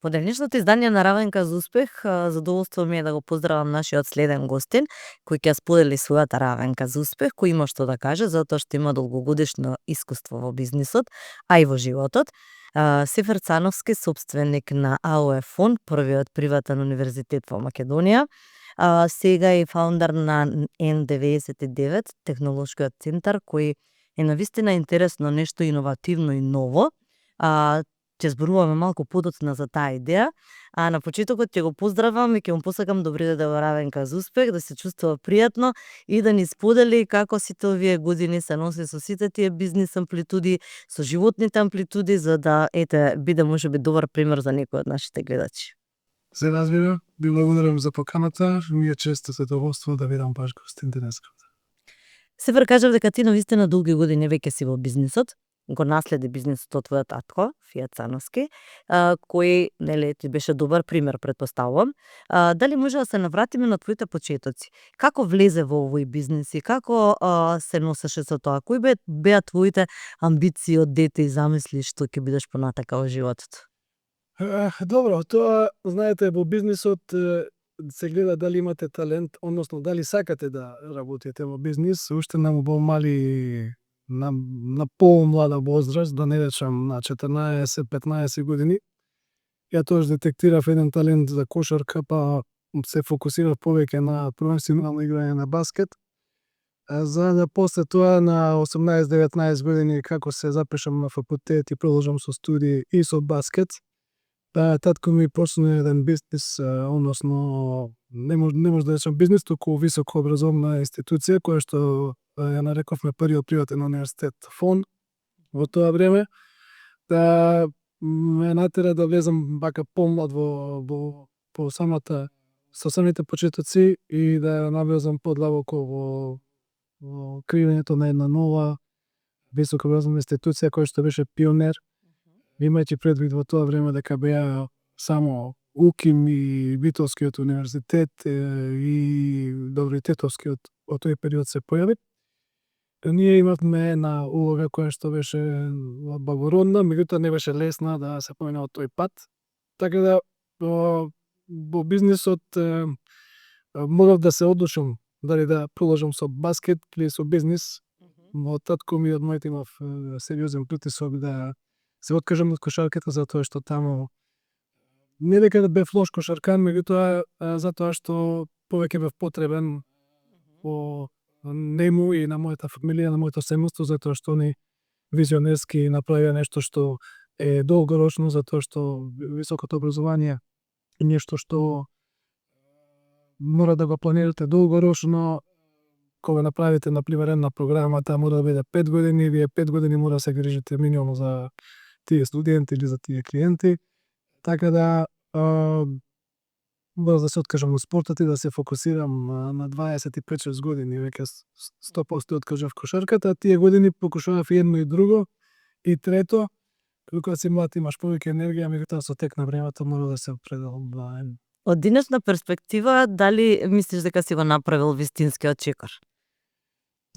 Во денешното издание на Равенка за успех, задоволство ми е да го поздравам нашиот следен гостин, кој ќе сподели својата Равенка за успех, кој има што да каже, затоа што има долгогодишно искуство во бизнисот, а и во животот. Сефер Цановски, собственик на АОФ фонд, првиот приватен универзитет во Македонија. Сега е фаундер на N99, технолошкиот центар, кој е навистина интересно, нешто иновативно и ново. Ќе зборуваме малку подоцна за таа идеја, а на почетокот ќе го поздравам и ќе му посакам добри дојде во Равенка за успех, да се чувствува пријатно и да ни сподели како сите овие години се носи со сите тие бизнис амплитуди, со животните амплитуди, за да биде можеби добар пример за некој од нашите гледачи. Се разбира, ви благодарам за поканата, ми е често задоволство да видам баш гостин денеска. Сефер, кажав дека ти навистина долги години веќе си во бизнисот, го наследи бизнисот од твојот татко, Фијат Цановски, кој, нели, ти беше добар пример, претпоставувам. Дали може да се навратиме на твоите почетоци? Како влезе во овој бизнис и како се носеше со тоа? Кои беа твоите амбиции од дете и замисли што ќе бидеш понатака во животот? Добро, тоа, знаете, во бизнисот се гледа дали имате талент, односно дали сакате да работите во бизнис, уште на помали на помлада возраст, да не речам на 14-15 години. Ја тоаш детектирав еден талент за кошарка, па се фокусирав повеќе на професионално играње на баскет. За да после тоа на 18-19 години како се запишам на факултет и продолжам со студии и со баскет, татко ми почна еден бизнис, односно не може да речам бизнис, туку високо образовна институција која што ја нарековме првиот приватен универзитет фон во тоа време. Да ме натера да влезам вака помлад во самите почетоци и да навлезам подлабоко во креирањето на една нова високо образовна институција која што беше пионер. Имајќи предвид во тоа време дека беа само УКИМ и Битолскиот универзитет и Добротетовскиот од тој период се појави. Ние имавме една улога која што беше благородна, меѓутоа не беше лесна да се појне од тој пат. Така да во бизнисот морав да се одлучам дали да продолжам со баскет или со бизнис. Од татко ми од моите имав сериозен притисок да се откажам од кошарката затоа што таму не дека бев лош кошаркан, меѓутоа затоа што повеќе бев потребен во нему и на мојата фамилија, на моето семејство, затоа што они визионерски направија нешто што е долгорочно, затоа што високото образование е нешто што мора да го планирате долгорочно. Кога направите, например, една програма, таа мора да биде 5 години, вие 5 години мора да се грижите минимум за тие студенти или за тие клиенти. Така да мора да се откажам од спортот и да се фокусирам на 25-6 години, веќе 100% откажав кошарката, тие години покушавав и едно и друго. И трето, кога си млад имаш повеќе енергија, меѓутоа со тек на времето мора да се определам за едно. Од денешна перспектива, дали мислиш дека си го направил вистинскиот чекор?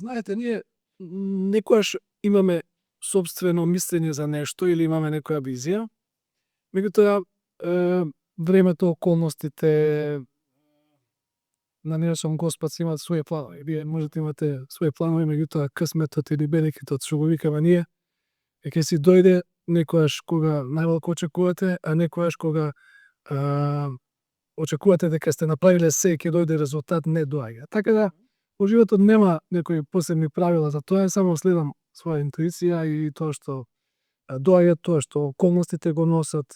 Знаете, ние некојаш имаме собствено мислење за нешто или имаме некоја визија, меѓутоа времето, околностите, на не речам Господ си имат своји планови. Вие можете имате своји планови, меѓутоа късметот или белекитот што го викаме ние, ќе си дојде некојаш кога најмалку очекувате, а некојаш кога очекувате дека сте направиле се и ќе дојде резултат, не доаѓа. Така да во животот нема некои посебни правила за тоа, само следам своја интуиција и тоа што доаѓа, тоа што околностите го носат,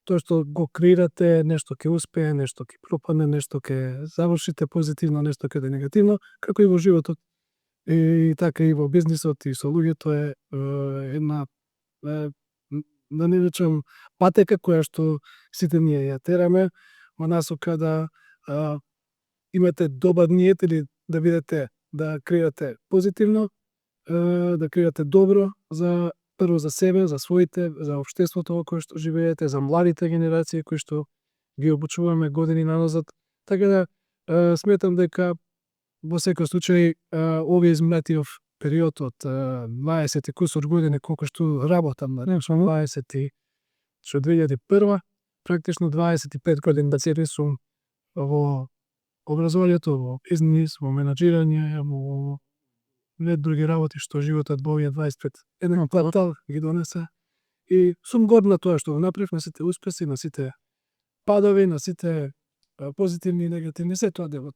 тоа што го креирате, нешто ќе успее, нешто ќе пропадне, нешто ќе завршите позитивно, нешто ќе негативно, како и во животот. И така и во бизнисот и со луѓето е една да не речам патека која што сите ние ја тераме во насока да имате добар ниет или да видите да креирате позитивно, да креирате добро за прво за себе, за своите, за општеството во кое што живеете, за младите генерации кои што ги обучуваме години наназад. Така да сметам дека во секој случај овој изминатиот период од 20 кусур години колку што работам, да речам 20 2001 практично 25 години да се сум во образованието, во бизнис, во менаџирање, во не други работи што животот во овие 25 еден квартал ги донесе. И сум горд на тоа што го направив, на сите успеси, на сите падови, на сите позитивни и негативни, се тоа дел од.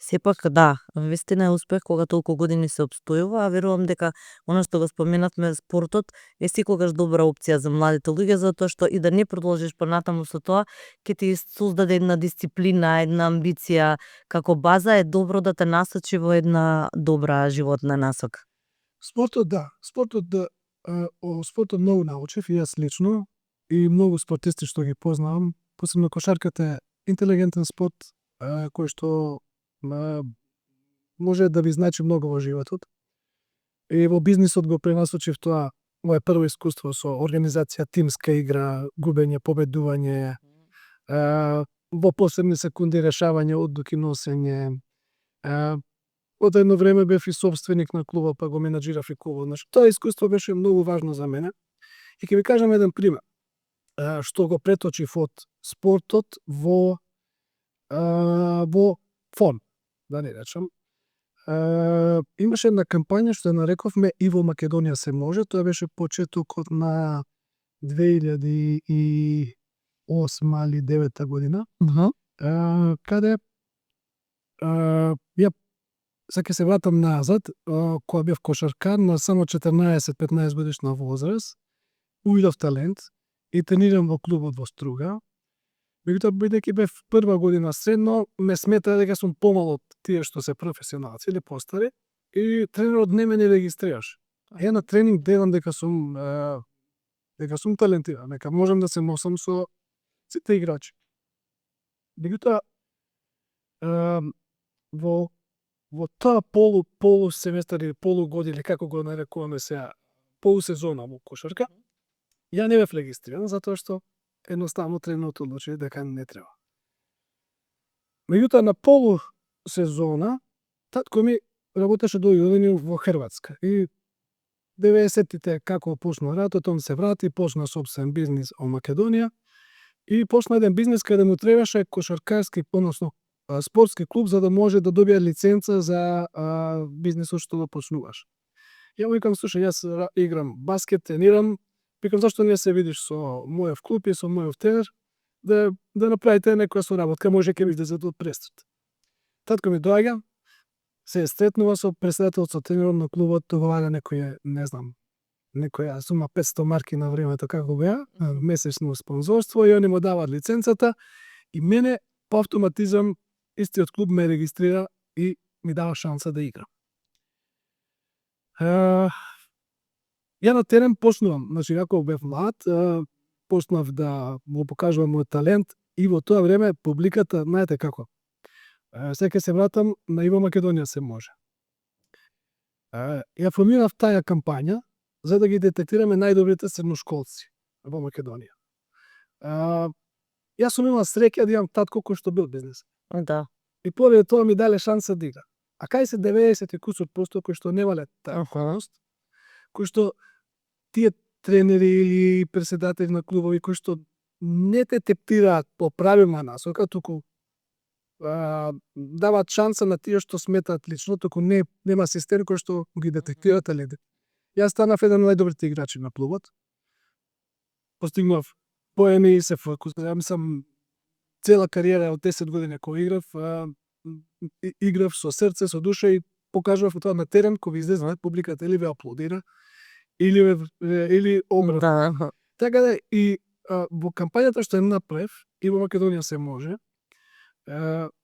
Сепак да, вистина е успех кога толку години се опстојува, а верувам дека она што го споменавме, спортот е секогаш добра опција за младите луѓе, затоа што и да не продолжиш понатаму со тоа, ќе ти создаде една дисциплина, една амбиција како база, е добро да те насочи во една добра животна насока. Спортот да, спортот да, о спортот многу научив и јас лично и многу спортисти што ги познавам, посебно кошарката е интелигентен спорт кој што може да ви значи многу во животот. И во бизнисот го пренасочив тоа, мое прво искуство со организација, тимска игра, губење, победување, во последни секунди решавање одлуки, носење. Од едно време бев и собственик на клубот, па го менаџирав и клубот. Значи, тоа искуство беше многу важно за мене. И ќе ви кажам еден пример, што го преточив од спортот во фон, да не речам. Имаше една кампања што ја нарековме "И во Македонија се може", тоа беше почетокот на 2008 или 2009 година, каде ја сега ќе се вратам назад, кога бев кошаркар на само 14-15 годишна возраст, увидов талент и тренирам во клубот во Струга. Меѓутоа, бидејќи бев прва година средно, ме смета дека сум помал од тие што се професионалци или постари, и тренерот не ме не регистрираше. Ја на тренинг делам дека сум талентиран, дека можам да се носам со сите играчи. Меѓутоа, во тоа полусеместар или полугодина, или како го нарекуваме сега, полусезона во кошарка, ја не бев регистриран затоа што едноставно тренерот одлучи дека не треба. Меѓутоа, на полусезона татко ми работеше долги години во Хрватска и 90-тите како почна ратот, он се врати, почна сопствен бизнис во Македонија и почна еден бизнис каде му требаше кошаркарски, односно спортски клуб за да може да добие лиценца за бизнисот што го почнуваш. Ја му викам, слушај, јас играм баскет, тренирам, викам, зашто не се видиш со мојов клуб и со мојов тренер да направите некоја соработка, може ќе ви излезете од престрат. Татко ми доаѓа, се стретнува со претседателот, со тренерот на клубот, договара некоја, не знам, некоја сума 500 марки на времето како беа, месечно спонзорство, и они му даваат лиценцата и мене по автоматизам истиот клуб ме регистрира и ми дава шанса да играм. Ја на терен почнувам, значи како бев млад, почнав да му покажувам мојот талент и во тоа време публиката, знаете како, сега ќе се вратам на "И во Македонија се може". Ја формирав таа кампања за да ги детектираме најдобрите средношколци во Македонија. Јас сум имал среќа да имам татко кој што бил бизнес. Да. И поради тоа ми дале шанса да играм. А кај се 90 и кусур % кои што немале таа охраност, кои што тие тренери или претседатели на клубови кои што не те третираат по правилна насока, туку даваат шанса на тие што сметаат лично, туку нема систем кој што ги детектира талентите. Јас станав еден од најдобрите играчи на клубот. Постигнав поени и се фокусирав, сам цела кариера од 10 години кога играв, играв со срце, со душа и покажував тоа на терен, кога ви излезе публиката или ве аплодира или обратно. Да. Така да и во кампањата што ја направив "И во Македонија се може",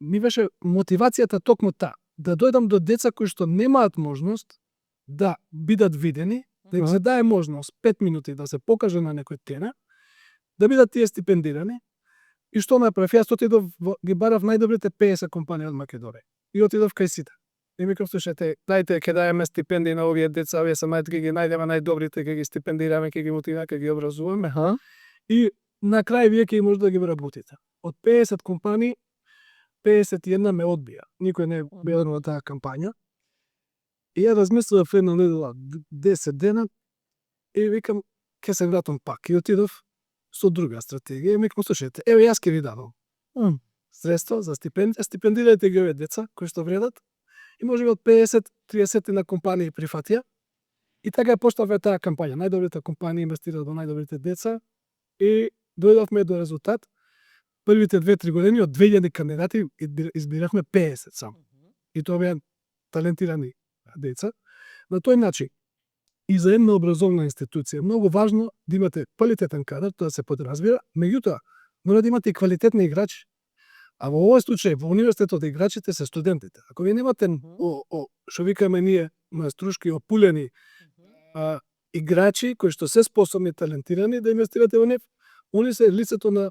ми беше мотивацијата токму таа, да дојдам до деца кои што немаат можност да бидат видени, да им се даде можност 5 минути да се покаже на некој терен, да бидат тие стипендирани. И што направив? Јас отидов, ги барав најдобрите 50 компании од Македонија и отидов кај сите. И ми кажав, слушајте, дајте ќе дајеме стипендии на овие деца, овие се ќе ги најдеме најдобрите, ќе ги стипендираме, ќе ги мотивираме, ќе ги образуваме. И на крај вие ќе може да ги вработите. Од 50 компании 51 ме одбија. Никој не бе на таа кампања. И ја размислував една недела, 10 дена и викам ќе се вратам пак. И отидов со друга стратегија, ми слушајте, еве јас ќе ви дадам средства за стипендија, стипендирајте ги овие деца кои што вредат и можеби од 50-30 на компании прифатија и така ја поставија таа кампања. Најдобрите компании инвестираат во најдобрите деца и дојдовме до резултат. Првите 2-3 години од 2000 кандидати избирахме 50 само. И тоа беа талентирани деца. На тој начин и за една образовна институција многу важно да имате квалитетен кадар, тоа се подразбира, меѓутоа мора да имате и квалитетни играчи. А во овој случај во универзитетот играчите се студентите. Ако ви немате што викаме ние маеструшки опулени играчи кои што се способни, талентирани да инвестирате во нив, они се лицето на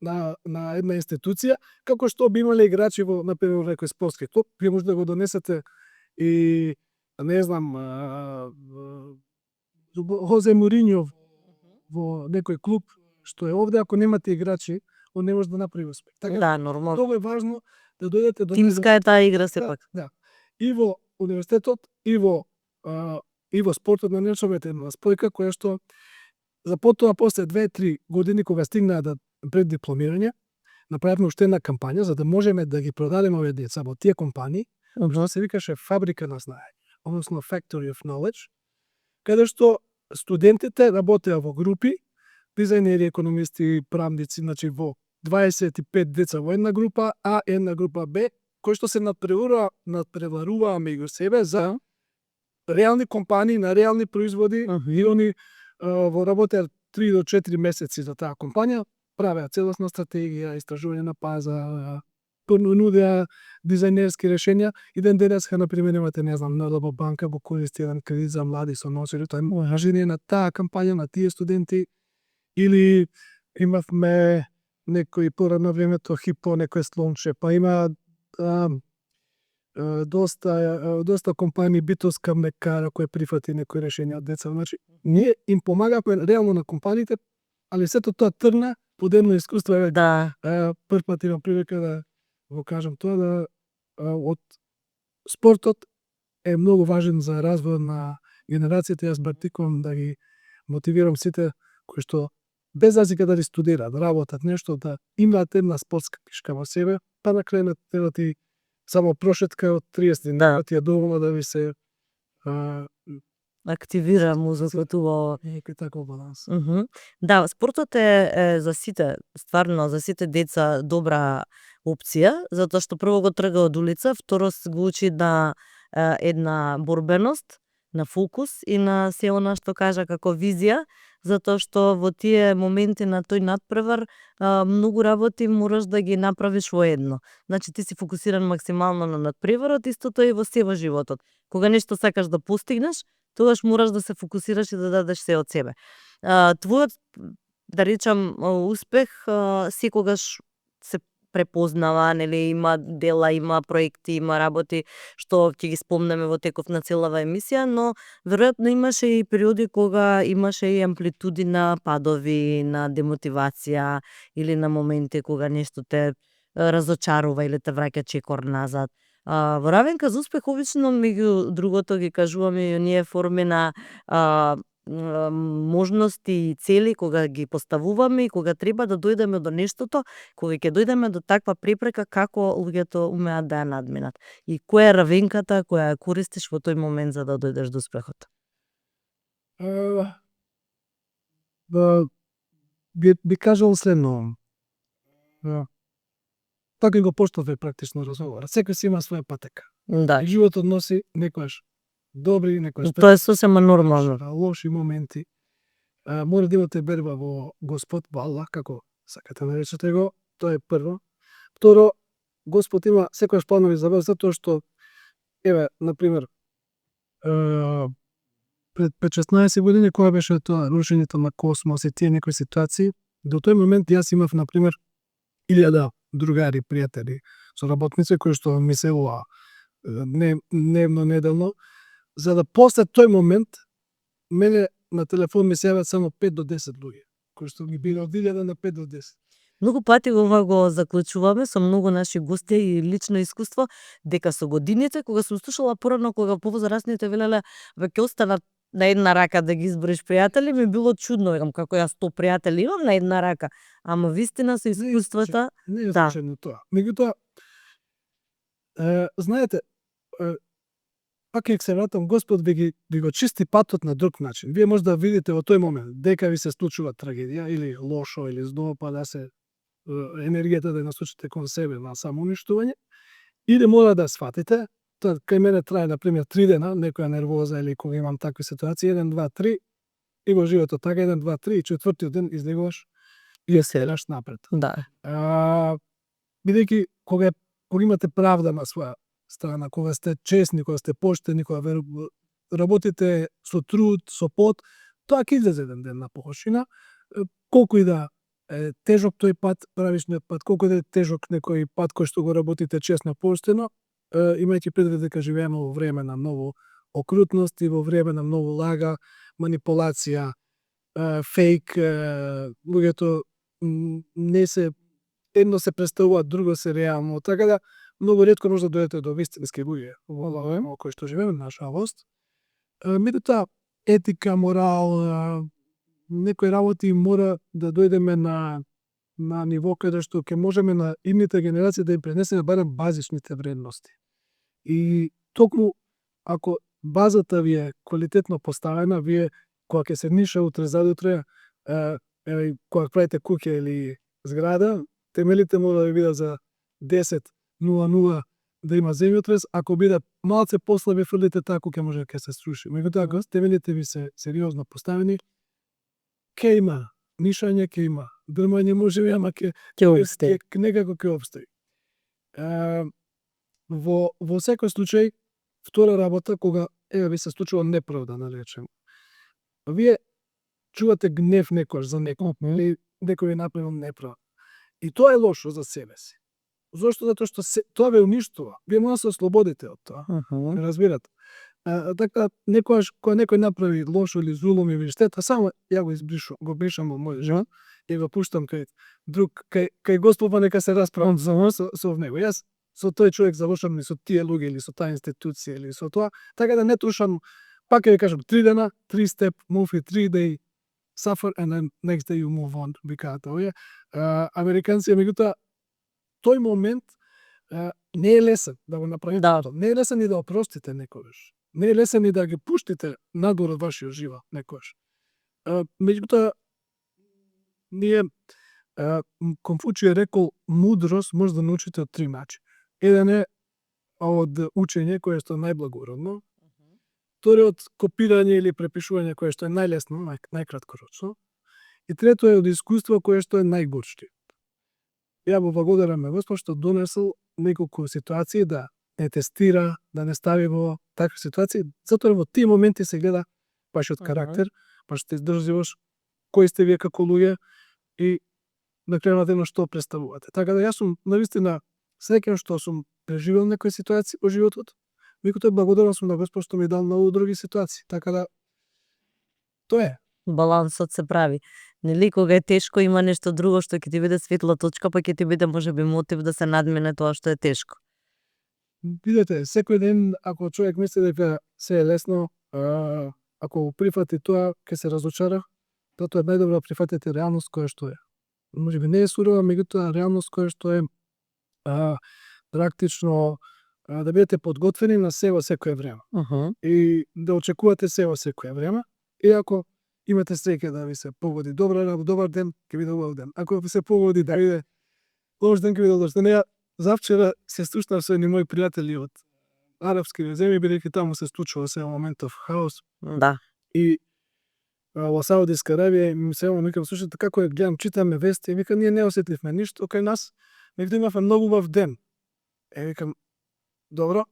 една институција, како што би имале играчи во например некој спортски клуб, вие може да го донесете и не знам Хозе Мориньо во некој клуб што е овде, ако немате играчи, он не може да направи успех. Така, Да, нормално. многу е важно да дојдете до Тимска е таа игра сепак. Да. И во универзитетот, и во спортот на нечовете една спојка која што за потоа после 2-3 години кога стигнаа да пред дипломирање, направивме уште една кампања за да можеме да ги продадеме овие деца во тие компании, што се викаше фабрика на знаење, односно Factory of Knowledge, каде што студентите работеа во групи, дизајнери, економисти, правници, значи во 25 деца во една група, а една група Б, кои што се надпреваруваа меѓу себе за реални компании на реални производи и они во работеа 3 до 4 месеци за таа компанија, правеа целосна стратегија, истражување на пазар, понудеа дизајнерски решенија и ден денеска на пример имате, не знам, НЛБ банка го користи еден кредит за млади со носители, тоа е можење на таа кампања на тие студенти, или имавме некои порано времето Хипо, некој слонче, па има доста компании, Битолска мекара кој прифати некои решенија од деца. Значи, ние им помагавме реално на компаниите, али сето тоа тргна под едно искуство. Да. Прв пат имам прилика да го кажам тоа, да од спортот е многу важен за развој на генерацијата. Јас бартикувам да ги мотивирам сите кои што без разлика дали студираат, работат нешто, да имаат една спортска книжка во себе, па на крај треба ти само прошетка од 30 минути е доволно да ви се активира мозокот убаво. Некој таков баланс. Да, спортот е за сите, стварно за сите деца добра опција, затоа што прво го трга од улица, второ го учи на една борбеност, на фокус и на се она што кажа како визија, затоа што во тие моменти на тој надпревар многу работи мораш да ги направиш во едно. Значи ти си фокусиран максимално на надпреварот, истото е и во се во животот. Кога нешто сакаш да постигнеш, тогаш мораш да се фокусираш и да дадеш се од себе. Твојот, да речам, успех секогаш се препознава, нели, има дела, има проекти, има работи што ќе ги спомнеме во теков на целава емисија, но веројатно имаше и периоди кога имаше и амплитуди на падови, на демотивација или на моменти кога нешто те разочарува или те враќа чекор назад. Во Равенка за успех обично меѓу другото ги кажуваме и оние форми на можности и цели кога ги поставуваме и кога треба да дојдеме до нештото, кога ќе дојдеме до таква препрека, како луѓето умеат да ја надминат. И која е равенката која ја користиш во тој момент за да дојдеш до успехот? Би кажал следно. Така го поштове практично разговора. Секој си има своја патека. Да. И животот носи некојаш добри, некојаш Тоа е сосема нормално. лоши моменти. Мора да имате берба во Господ, во Аллах, како сакате наречете го, тоа е прво. Второ, Господ има секојаш планови за вас, затоа што, еве, например, пред 15 години, кога беше тоа рушењето на Космос и тие некои ситуации, до тој момент јас имав, например, 1000 другари, пријатели, соработници кои што ми се дневно, неделно, за да после тој момент мене на телефон ми се јават само 5 до 10 луѓе, кои што ги бира од 1000 на 5 до 10. Многу пати ова го заклучуваме со многу наши гости и лично искуство, дека со годините, кога сум слушала порано, кога повозрасните велеле, ве ќе останат на една рака да ги изброиш пријатели ми било чудно, викам како јас 100 пријатели имам на една рака, ама вистина со искуствата, Не е да. случајно тоа. Меѓутоа, знаете, пак ќе се вратам, Господ ви го чисти патот на друг начин. Вие може да видите во тој момент дека ви се случува трагедија или лошо или зло, па да се енергијата да ја насочите кон себе на самоуништување, или мора да сватите, тоа кај мене трае на пример 3 дена, некоја нервоза или кога имам такви ситуации, 1 2 3 и во животот така 1 2 3 и четвртиот ден излегуваш и ја селаш напред. Да. Бидејќи кога имате правда на своја страна, кога сте честни, кога сте поштени, кога работите со труд, со пот, тоа ќе излезе еден ден на површина. Колку и да е тежок тој пат, правишниот пат, колку и да е тежок некој пат кој што го работите честно, поштено, имајќи предвид дека живееме во време на многу окрутност и во време на многу лага, манипулација, фейк, луѓето не се едно се представуваат, друго се реално, така да многу ретко може да дојдете до вистински луѓе во ова време во кое што живееме, на жалост. Меѓутоа, етика, морал, некои работи мора да дојдеме на ниво каде што ќе можеме на идните генерации да им пренесеме барем базисните вредности. И токму ако базата ви е квалитетно поставена, вие кога ќе се ниша утре задутре, кога правите куќа или зграда, темелите мора да ви бидат за 10:00 да има земјотрес, ако бидат малце послаби фрлите таа куќа може ќе се сруши. Меѓутоа кога темелите ви се сериозно поставени, ќе има нишање, ќе има дрмање, може би, ама ќе Ќе некако ќе опстои. Во секој случај, втора работа, кога ви се случува неправда, да речем. Вие чувате гнев некојаш за некој, или некој ви направил неправда. И тоа е лошо за себе си. Зошто? Затоа што тоа ве уништува. Вие може да се ослободите од тоа. Разбирате? Така, некојаш кога некој направи лошо или зулум или штета, само ја го бришам во мојот живот и го пуштам кај друг, кај Господ, па нека се расправам со него. Јас со тој човек завршам или со тие луѓе или со таа институција или со тоа, така да не трошам, пак ќе ви кажам, 3 дена, 3 step, move it, 3 day, suffer and then next day you move on, викаат овие американци. Меѓутоа, тој момент не е лесен да го направите. Да. Не е лесен и да опростите некогаш. Не е лесен и да ги пуштите надвор од вашиот живот некогаш. Меѓутоа, ние Конфуциј рекол, мудрост може да научите од 3 начини. Еден е од учење, кое што е најблагородно. Втори од копирање или препишување, кое што е најлесно, најкраткорочно. И трето е од искуство, кое што е најгорчки. Ја го благодарам на Господ што донесол неколку ситуации да не тестира, да не стави во такви ситуации, затоа во тие моменти се гледа вашиот карактер, вашата издржливост, кои сте вие како луѓе и на крајот на денот што представувате. Така да јас сум навистина среќен што сум преживел некои ситуации во животот, меѓутоа благодарен сум на Господ што ми дал многу други ситуации. Така да тоа е. Балансот се прави. Нели, кога е тешко има нешто друго што ќе ти биде светла точка, па ќе ти биде можеби мотив да се надмине тоа што е тешко. Видете, секој ден ако човек мисли дека се е лесно, ако прифати тоа, ќе се разочара. Затоа е најдобро да прифатите реалност која што е. Можеби не е сурова, меѓутоа реалност која што е практично да бидете подготвени на се во секое време. И да очекувате се во секое време. И ако имате среќа да ви се погоди добар ден, ќе биде убав ден. Ако ви се погоди да биде лош ден, ќе биде лош ден. Ја завчера се слушнав со едни мои пријатели од арапски земји, бидејќи таму се случува се моментов хаос. Да. И во Саудиска Арабија ми се викам, слушате како е, гледам, читаме вести, и викам, ние не осетивме ништо кај нас, меѓутоа имавме многу убав ден. Викам, добро,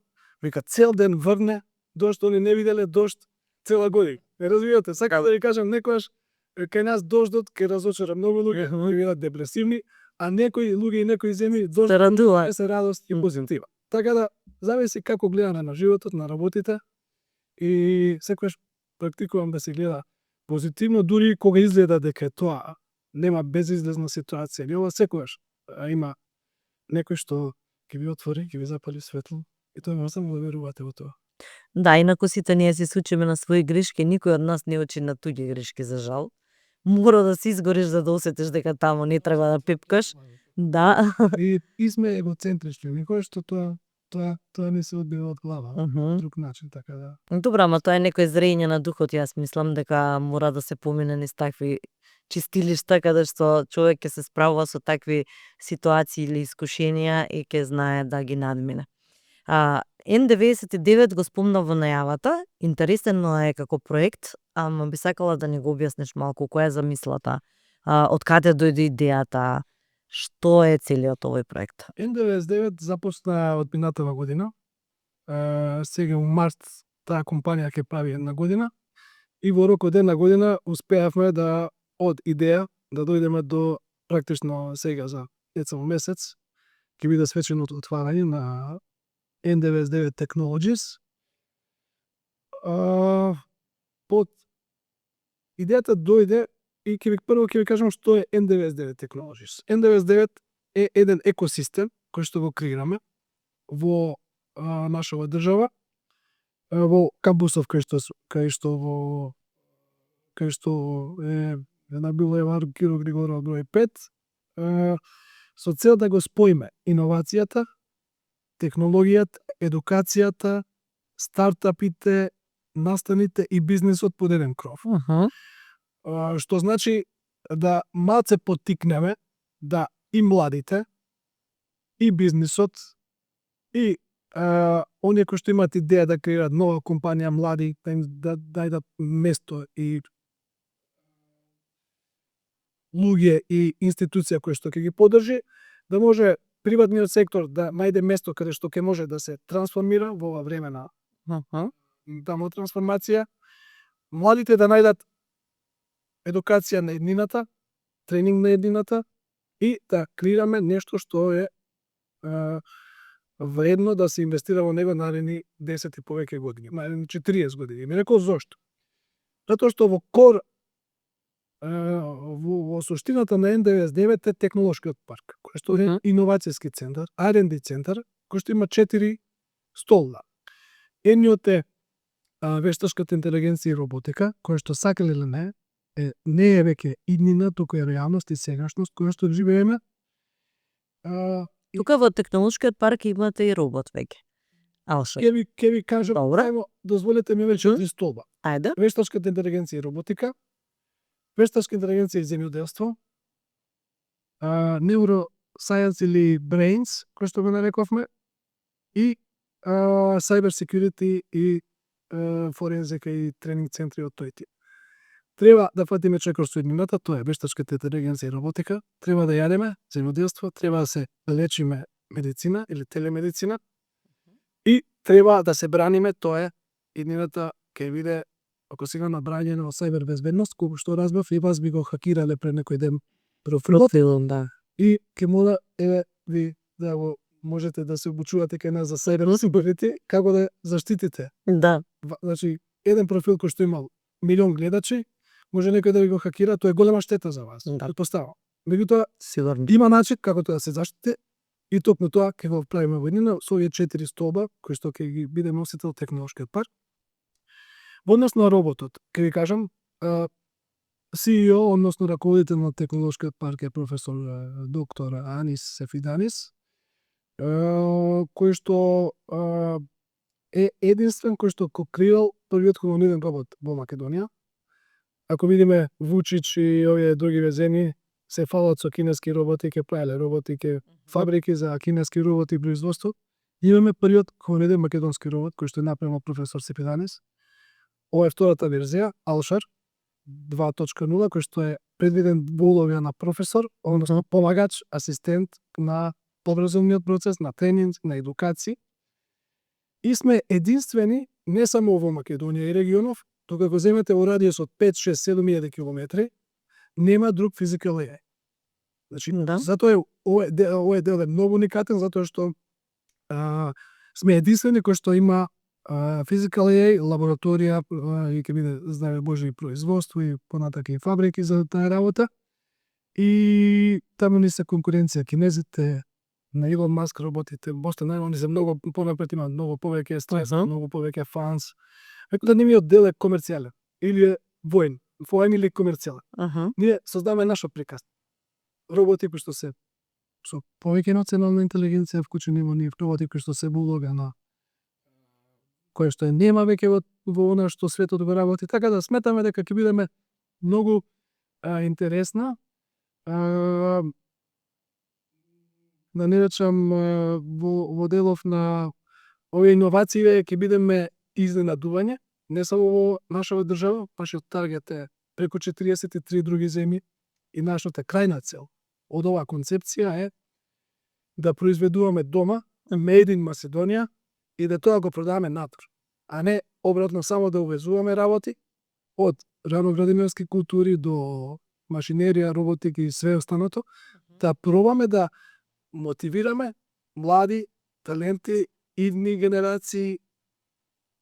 вика, цел ден врне, дожд, они не виделе дожд цела година. Не разбирате, сакам да ви кажам, некојаш кај нас дождот ќе разочара многу луѓе, ќе бидат депресивни, а некои луѓе и некои земји дождот се радост и позитива. Така да зависи како гледаме на животот, на работите, и секогаш практикувам да се гледа позитивно, дури кога изгледа дека тоа нема безизлезна ситуација или ова, секогаш има некој што ќе ви отвори, ќе ви запали светло и тоа може само да верувате во тоа. Да, инаку сите ние се учиме на своји грешки, никој од нас не учи на туѓи грешки за жал. Мора да се изгориш за да осетиш дека таму не треба да пипкаш. Да. И сме егоцентрични, никој што тоа не се одбива од глава. Друг начин, така да. Добро, ама тоа е некој зрење на духот, јас мислам дека мора да се помине низ такви чистилишта каде што човек ќе се справува со такви ситуации или искушенија и ќе знае да ги надмине. N99 го спомна во најавата, интересно е како проект, ама би сакала да ни го објасниш малку која е замислата, од каде дојде идејата, што е целиот овој проект? N99 започна од минатава година. Сега у март таа компанија ќе прави една година и во рок од една година успеавме да од идеја да дојдеме до практично сега за само месец ќе биде свеченото отварање на N99 Technologies. Под идејата дојде и прво ќе ви кажам што е N99 Technologies. N99 е еден екосистем кој што го креираме во нашава држава, во кампусов кај што е на булевар Киро Григоров број 5, со цел да го споиме иновацијата, технологијата, едукацијата, стартапите, настаните и бизнисот под еден кров. Што значи да малце поттикнеме да и младите, и бизнисот, и оние кои што имаат идеја да креираат нова компанија, млади, да им дајдат место и луѓе и институција која што ќе ги поддржи, да може приватниот сектор да најде место каде што ќе може да се трансформира во ова време на таму трансформација, младите да најдат едукација на еднината, тренинг на еднината и да креираме нешто што е вредно да се инвестира во него наредни 10 и повеќе години, наредни 40 години. Ми рекол зошто? Затоа што во кор во суштината на N99 е технолошкиот парк, кој што е иновацијски центар, R&D центар, кој што има 4 столна. Едниот е вешташката интелигенција и роботика, која што сакале или не е веќе иднина, туку е реалност и сегашност која што живееме. Тука во технолошкиот парк имате и робот веќе. Ќе ви кажам, ајмо, дозволете ми веќе 3 столба. Ајде. Вешташката интелигенција и роботика, вешташка интелигенција и земјоделство, neuroscience или brains, кој што го нарековме, и cyber security и форензика и тренинг центри од тој тип. Треба да фатиме чекор со еднината, тоа е вешташката интелигенција и роботика, треба да јадеме земјоделство, треба да се лечиме медицина или телемедицина и треба да се браниме, тоа е еднината ќе биде, ако сега набрањено во сајбер безбедност, кој што разбрав и вас би го хакирале пред некој ден профилот, да. И ќе моля ви да го можете да се обучувате кај нас за сајбер сигурити, како да заштитите. Да. Значи, еден профил кој што има милион гледачи, може некој да ви го хакира, тоа е голема штета за вас. Да. Претпоставам. Меѓутоа, Сигурно. има начин како тоа да се заштите и токму тоа ќе го правиме во еднина со овие 4 столба кои што ќе ги биде носител технолошкиот парк. Во однос на роботот, ќе ви кажам, CEO, односно раководител на технолошкиот парк е професор доктор Анис Сефиданис, кој што е единствен кој што го креирал првиот хуманоиден робот во Македонија. Ако видиме Вучич и овие други земји се фалат со кинески роботи, ќе правеле роботи, ќе фабрики за кинески роботи и производство. Имаме првиот хуманоиден македонски робот кој што е направен професор Сефиданис. Ова е втората верзија, Алшар 2.0, кој што е предвиден во улога на професор, односно помагач, асистент на образовниот процес, на тренинг, на едукација. И сме единствени не само во Македонија и регионов, тука го земете во радиус од 5, 6, 7.000 километри, нема друг physical AI. Значи, затоа овој дел е многу уникатен, затоа што сме единствени кој што има physical AI, лабораторија и ќе биде, знае Боже, и производство и понатака и фабрики за таа работа. И таму ни се конкуренција кинезите, на Илон Маск роботите, после најмалку они се многу понапред, имаат многу повеќе стрес, многу повеќе фанс. Веќе да нивниот дел е комерцијален или е воен или комерцијален. Ние создаваме наша приказна. Роботи кои што се со повеќе национална интелигенција вклучени во нив, роботи кои што се улога на кој што нема веќе во она што светот го работи, така да сметаме дека ќе бидеме многу интересна, да не речам во делов на овие иновации ќе бидеме изненадување, не само во нашава држава, нашиот таргет е преку 43 други земји и нашата крајна цел од оваа концепција е да произведуваме дома, made in Macedоnia, и да тоа го продаваме надвор, а не обратно само да увезуваме работи од раноградинарски култури до машинерија, роботика и све останато, да пробаме да мотивираме млади таленти, идни генерации,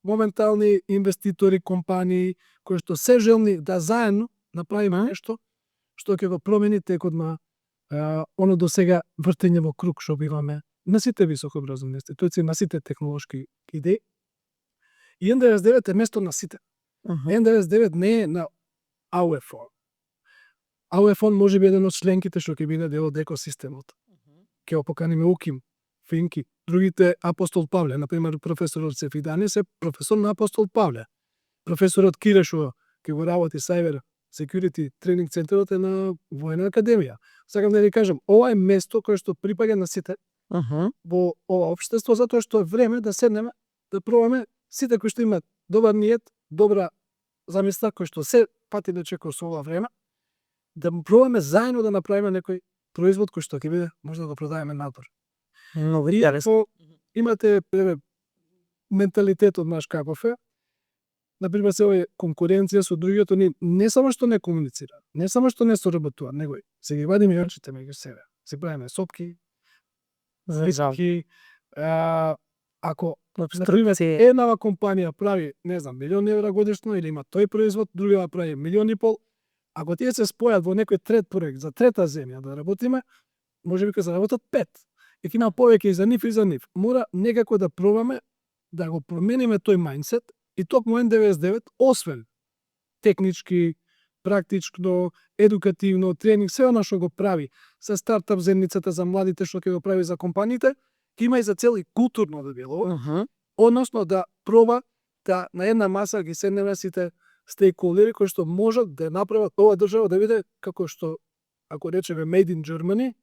моментални инвеститори, компании кои што се желни да заедно направиме нешто што ќе го промени текот на оно до сега вртење во круг што имаме на сите високообразовни институции, на сите технолошки идеи. И N99 е место на сите. N99 не е на AUEFON. AUEFON може би еден од членките што ќе биде дел од екосистемот. Ќе го поканиме Уким, Финки, другите Апостол Павле, например професорот Сефиданис е професор на Апостол Павле. Професорот Кирешо ќе го работи Cyber Security тренинг центарот е на Војна академија. Сакам да ви кажам, ова е место кое што припаѓа на сите во ова општество, затоа што е време да седнеме, да пробаме сите кои што имаат добар ниет, добра замисла, кои што се пати да чекаат со ова време, да пробаме заедно да направиме некој производ кој што ќе биде може да го продаваме надвор. Многу интересно. Имате менталитетот наш каков е. Например, се овој конкуренција со другиот, они не само што не комуницираат, не само што не соработуваат, него се ги вадиме јачите меѓу себе. Се правиме сопки, завитки, ако например еднава компанија прави, не знам, €1.000.000 годишно или има тој производ, другава прави €1.500.000, ако тие се спојат во некој трет проект за трета земја да работиме, може би ќе заработат 5. И ќе има повеќе и за нив и за нив. Мора некако да пробаме да го промениме тој мајндсет и токму N99, освен технички, практично, едукативно, тренинг, се она што го прави за стартап земницата, за младите што ќе го прави за компаниите, ќе има и за цел и културно да било, односно да проба да на една маса ги седнеме сите стейкхолдери кои што можат да направат оваа држава да биде како што, ако речеме Made in Germany,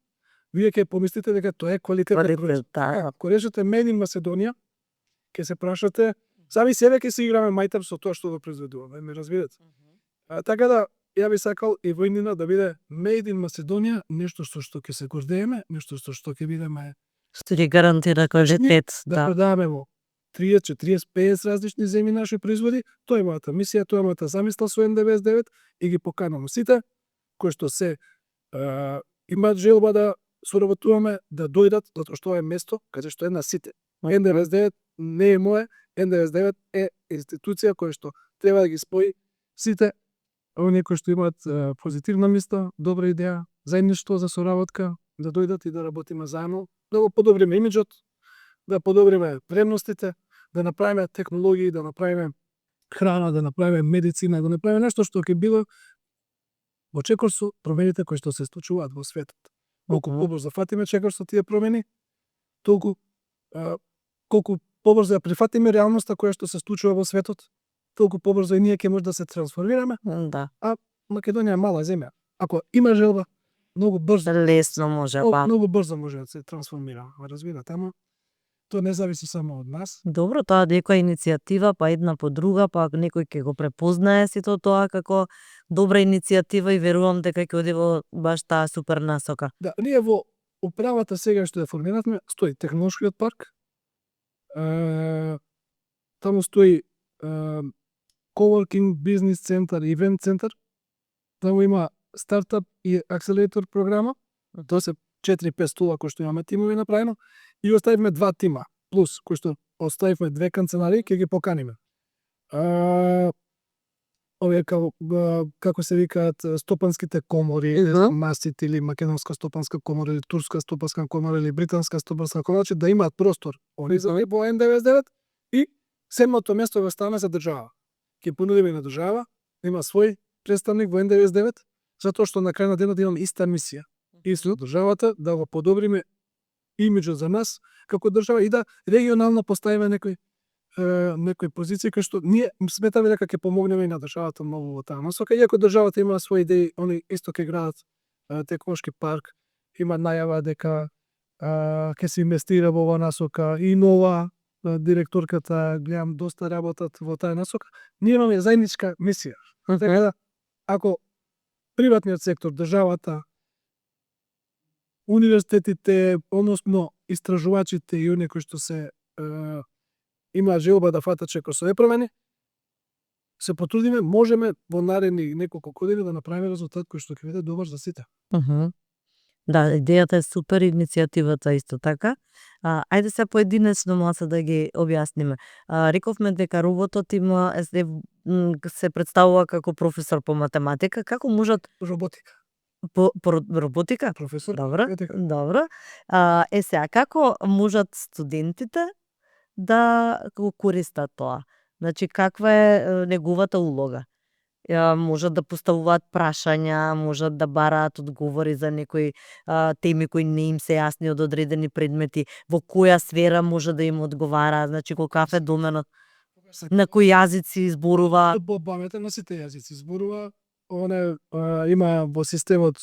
вие ќе помислите дека тоа е квалитетен производ. Ако речете Made in Macedоnia, ќе се прашате, сами себе ќе се играме мајтап со тоа што го произведуваме, ме разбирате? Така да, ја би сакал и војнина да биде Made in Macedоnia, нешто со што ќе се гордееме, нешто со што ќе бидеме Што ќе гарантира квалитет. да продаваме во 30, 40, 50 различни земји наши производи. Тоа е мојата мисија, тоа е мојата замисла со N99 и ги поканувам сите кои што се имаат желба да соработуваме, да дојдат, затоа што ова е место каде што е на сите. N99 не е мое, N99 е институција која што треба да ги спои сите оние кои што имаат позитивна мисла, добра идеја, заедништво за соработка, да дојдат и да работиме заедно, да го подобриме имиџот, да подобриме вредностите, да направиме технологии, да направиме храна, да направиме медицина, да направиме нешто што ќе било во чекор со промените кои што се случуваат во светот. Колку побрзо фатиме чекор со тие промени, толку колку побрзо ја прифатиме реалноста која што се случува во светот, толку побрзо и ние ќе може да се трансформираме. Да. А Македонија е мала земја. Ако има желба, многу брзо, Лесно може, многу брзо може да се трансформира. Разбирате, ама тоа не зависи само од нас. Добро, тоа некоја иницијатива, па една по друга, па некој ќе го препознае сето тоа како добра иницијатива и верувам дека ќе оди во баш таа супер насока. Да, ние во управата сега што ја формиравме, стои технолошкиот парк, таму стои coworking, бизнис центар, ивент центар, таму има стартап и акселератор програма, тоа се 4-5 стула кои што имаме тимови направено, и оставивме 2 тима, плюс кои што оставивме 2 канцеларии, ќе ги поканиме. овие како се викаат стопанските комори, МАСИТ или Македонска стопанска комора или Турска стопанска комора или Британска стопанска комора, значи да имаат простор они за во N99 и седмото место го ставаме за држава. Ќе понудиме на држава да има свој представник во N99 затоа што на крај на денот имаме иста мисија. И со државата да го подобриме имиџот за нас како држава и да регионално поставиме некои позиции кои што ние сметаме дека ќе помогнеме и на државата многу во таа насока, иако државата има свои идеи, они исто ќе градат технолошки парк, има најава дека ќе се инвестира во оваа насока и нова директорката, гледам доста работат во таа насока. Ние имаме заедничка мисија. Така да ако приватниот сектор, државата, универзитетите, односно истражувачите и оние кои што се имаат желба да фатат чекорсови промени, се потрудиме, можеме во наредни неколку години да направиме резултат кој што ќе биде добар за сите. Да, идејата е супер, иницијативата исто така. Ајде се поединечно маса да ги објасниме. Рековме дека роботот има се представува како професор по математика, како можат Роботика. по роботика? Професор. Добро, Роботика. добро. Сега како можат студентите да го користат тоа? Значи каква е неговата улога? Можат да поставуваат прашања, можат да бараат одговори за некои теми кои не им се јасни од одредени предмети, во која сфера може да им одговара, значи каков е доменот, на кои јазици зборува. По паметен на сите јазици зборува, има во системот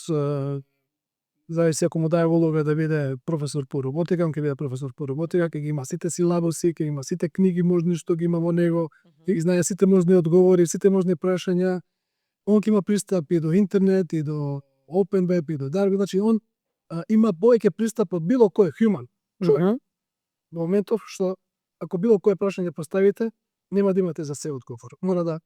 зависи ако му даде улога да биде професор по роботика, ќе биде професор по роботика, ќе ги има сите силабуси, ќе има сите книги можни што ги има во него, ќе ги знае сите можни одговори, сите можни прашања. Он ќе има пристап и до интернет, и до Open Web, и до Dark, значи он има повеќе пристап од било кој human човек. Во моментов што ако било кое прашање поставите, нема да имате за се одговор. Мора да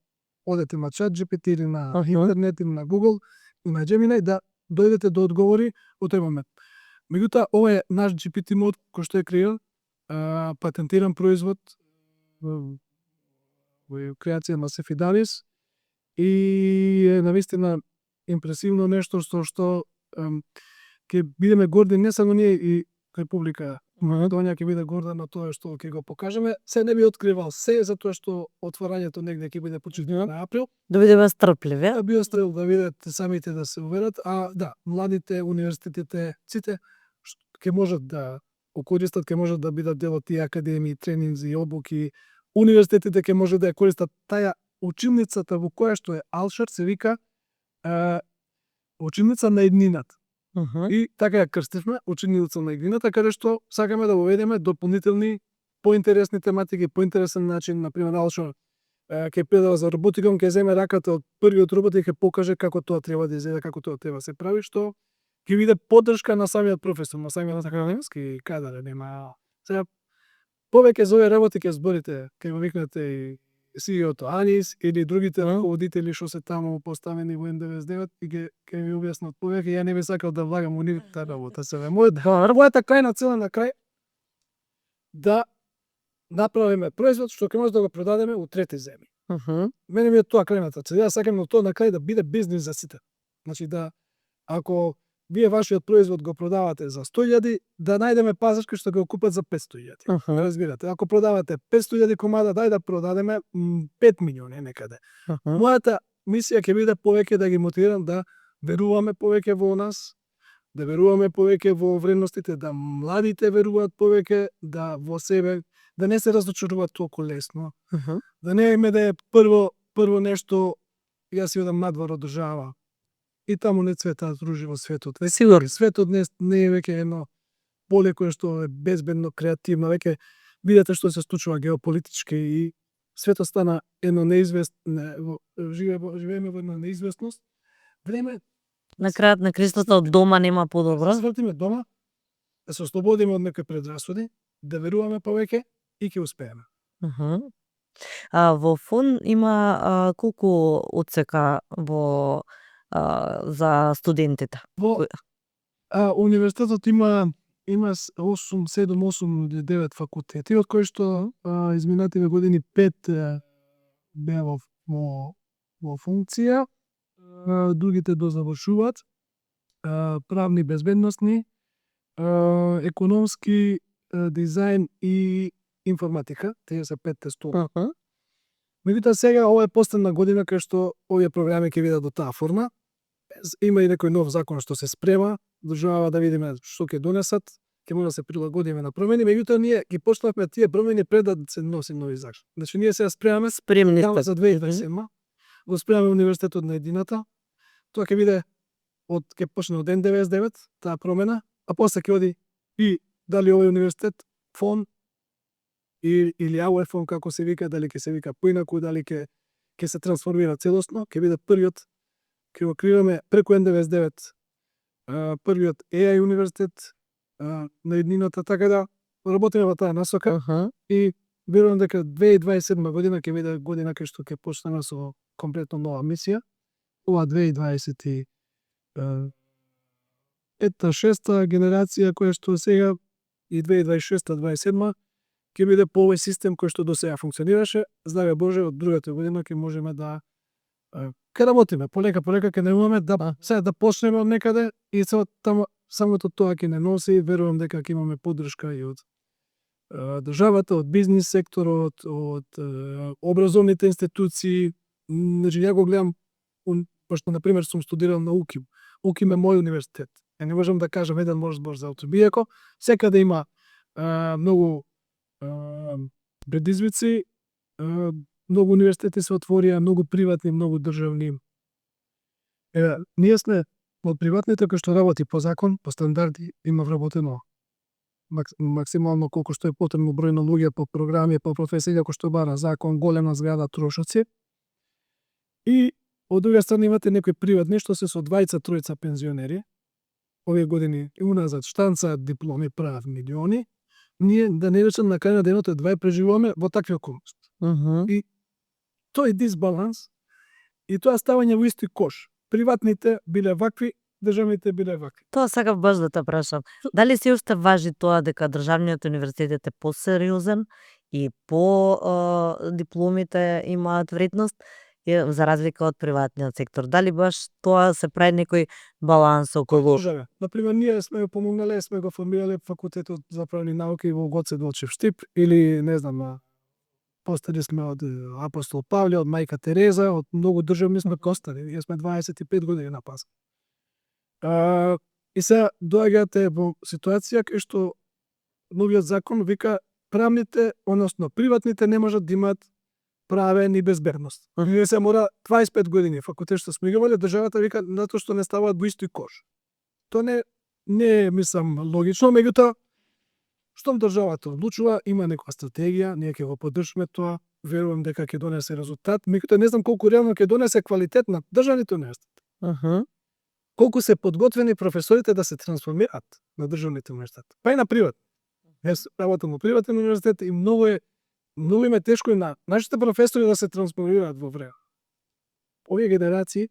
одете на ChatGPT или на интернет или на Google, или на Gemini да дојдете до одговори во тој момент. Меѓутоа, ова е наш GPT мод кој што е креиран, патентиран производ во креација на Сефидалис и е навистина импресивно нешто што ќе бидеме горди не само ние и Република Македонија ќе биде горда на тоа што ќе го покажеме. Се не би откривал се затоа што отворањето негде ќе биде почетокот на април. Да бидеме стрпливи. Би оставил да видат самите да се уверат, да, младите, универзитетите, сите ќе можат да користат, ќе можат да бидат дел од тие академии, тренинзи, обуки. Универзитетите ќе можат да ја користат таа училницата во која што е Алшер, се вика училница на еднината. И така ја крстивме училница на еднината, каде што сакаме да воведеме дополнителни поинтересни тематики, поинтересен начин, например Алшер ќе предава за роботика, ќе земе раката од првиот робот и ќе покаже како тоа треба да изгледа, како тоа треба да се прави, што ќе биде поддршка на самиот професор, на самиот академски кадар, нема. Сега повеќе за овие работи ќе зборите, ќе го викнете и CEO-то Анис или другите руководители што се таму поставени во N99 и ќе ви објаснат повеќе. Ја не би сакал да влагам во нив таа работа. Мојата крајна цел на крај да направиме производ што ќе може да го продадеме у трети земји. Мене ми е тоа крајната цел. Јас сакам тоа на крај да биде бизнис за сите. Значи да ако вие вашиот производ го продавате за 100.000, да најдеме пазарски што го купат за 500.000. Разбирате, ако продавате 500.000 комада, дај да продадеме 5 милиони некаде. Мојата мисија ќе биде повеќе да ги мотивирам да веруваме повеќе во нас, да веруваме повеќе во вредностите, да младите веруваат повеќе, да во себе, да не се разочаруваат толку лесно. Да не име да е прво нешто, јас си одам надвор од држава. И таму не цветаат ружи во светот. Сигурно. Светот не е веќе едно поле кое што е безбедно, креативно, веќе видите што се случува геополитички и светот стана едно неизвестно, живееме во една неизвестност. Време На крајот на крстото од дома нема подобро. да се вртиме дома, да се ослободиме од некои предрасуди, да веруваме повеќе и ќе успееме. Во ФОН има колку отсека во за студентите? Во универзитетот има 8, 7, 8 или 9 факултети, од кои што изминативе години 5 беа во во функција, другите дозавршуваат, правни безбедносни, економски, дизајн и информатика, тие се 5 столба. Меѓутоа сега ова е последна година кај што овие програми ќе бидат до таа форма. Има и некој нов закон што се спрема, држава да видиме што ќе донесат, ќе може да се прилагодиме на промени, меѓутоа ние ги почнавме тие промени пред да се носи нови закон. Значи ние сега спремаме Спремни Јава сте. за 2027 го спремаме Универзитетот на едината. Тоа ќе биде ќе почне од N99 таа промена, а после ќе оди и дали овој универзитет фон или ауер фон како се вика, дали ќе се вика поинаку, дали ќе се трансформира целосно, ќе биде првиот, ќе го креираме преку N99 првиот AI универзитет на еднината, така да работиме во таа насока и верувам дека 2027 година ќе биде година кај што ќе почнеме со комплетно нова мисија. Ова 2020 6-та генерација која што сега и 2026-27 ќе биде по овој систем кој што до сега функционираше. Здраве Боже, од другата година ќе можеме да ќе работиме полека ќе најмаме да сега да почнеме од некаде и таму самото тоа ќе не носи, верувам дека ќе имаме поддршка и од државата, од бизнис секторот, од образовните институции. Значи ја го гледам, пошто на пример сум студирал на УКИМ. УКИМ е мој универзитет. Не можам да кажам еден збор за УКИМ. Иако секаде има многу предизвици, многу универзитети се отворија, многу приватни, многу државни. Ние сме од приватните кои што работи по закон, по стандарди, има вработено максимално колку што е потребно број на луѓе по програми, по професии, кои што бара закон, голема зграда, трошоци. И од друга страна имате некои приватни што се со двајца-тројца пензионери. Овие години и уназад штанцаат дипломи, прават милиони. Ние да не речем на крај на денот едва преживуваме во такви околности. И тој дисбаланс и тоа ставање во исти кош. Приватните биле вакви, државните биле вакви. Тоа сакав баш да те прашам. Дали се уште важи тоа дека државниот универзитет е посериозен и по дипломите имаат вредност за разлика од приватниот сектор? Дали баш тоа се прави некој баланс околу? Државе. Например, ние сме го помогнале, сме го формирале факултетот за правни науки во Гоце Делчев Штип или не знам, постари сме од Апостол Павле, од Мајка Тереза, од многу државни сме костари. Ние сме 25 години на пас. И сега доаѓате во ситуација кај што новиот закон вика правните, односно приватните не можат да имаат правен и безбедност. Ние се мора 25 години факултет што сме имале, државата вика затоа што не ставаат во истој кош. Тоа не е мислам логично, меѓутоа штом државата одлучува, има некоја стратегија, ние ќе го поддржиме тоа, верувам дека ќе донесе резултат, меѓутоа не знам колку реално ќе донесе квалитет на државните универзитети. Колку се подготвени професорите да се трансформираат на државните универзитети, па и на приватни. Јас работам во приватен универзитет и многу им е тешко и на нашите професори да се трансформираат во време. Овие генерации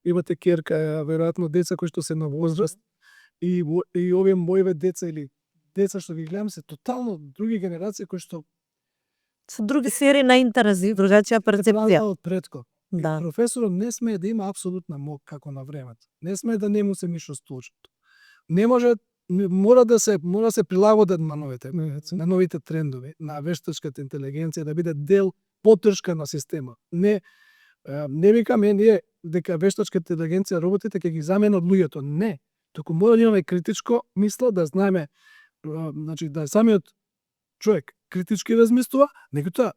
имате керка, веројатно деца кои што се на возраст и овие моиве деца или деца што ги гледам се тотално други генерации кои што Со други сфери на интереси, другачија перцепција. од предко. Да. Професорот не смее да има апсолутна мок како на времето. Не смее да не му се миша столчето. Не може, мора да се прилагодат на новите трендови, на вештачката интелигенција, да биде дел поддршка на система. Не викаме ние дека вештачката интелигенција, роботите ќе ги заменат луѓето. Не. Туку мора да имаме критичко мисла, да знаеме, значи да самиот човек критички размислува, меѓутоа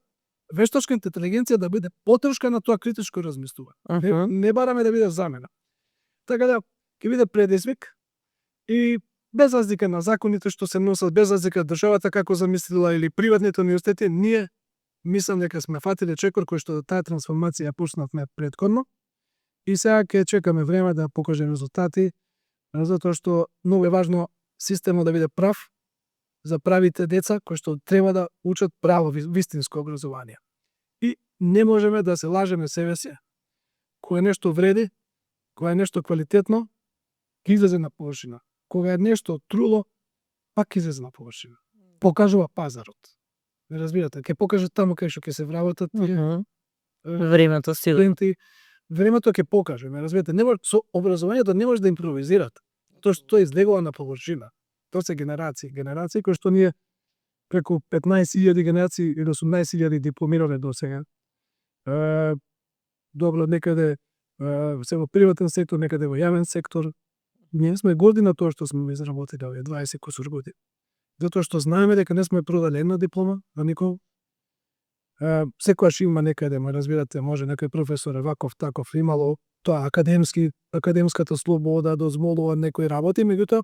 вештачката интелигенција да биде поддршка на тоа критичко размислување. Не бараме да биде замена. Така да ќе биде предизвик и без разлика на законите што се носат, без разлика државата како замислила или приватните универзитети, ние мислам дека сме фатиле чекор кој што таа трансформација ја почнавме претходно и сега ќе чекаме време да покаже резултати, затоа што многу е важно системот да биде прав за правите деца кои што треба да учат право вистинско образование. И не можеме да се лажеме себе си, кога нешто вреди, кога е нешто квалитетно, ќе излезе на површина. Кога е нешто труло, пак ќе излезе на површина. Покажува пазарот. Не разбирате, ќе покаже таму кај што ќе се вработат Времето си. студенти, времето ќе покаже, ме разбирате, не може со образованието не може да импровизирате. Тоа што излегува на површина. Тоа се генерации кои што ние преку 15.000 генерации или 18.000 дипломирале досега. Добро, некаде се во приватен сектор, некаде во јавен сектор. Ние сме горди на тоа што сме изработили овие 20 кусур години. Затоа што знаеме дека не сме продали една диплома на никого. Секогаш има некаде, ме разбирате, може некој професор ваков таков имало тоа академската слобода дозволува некои работи, меѓутоа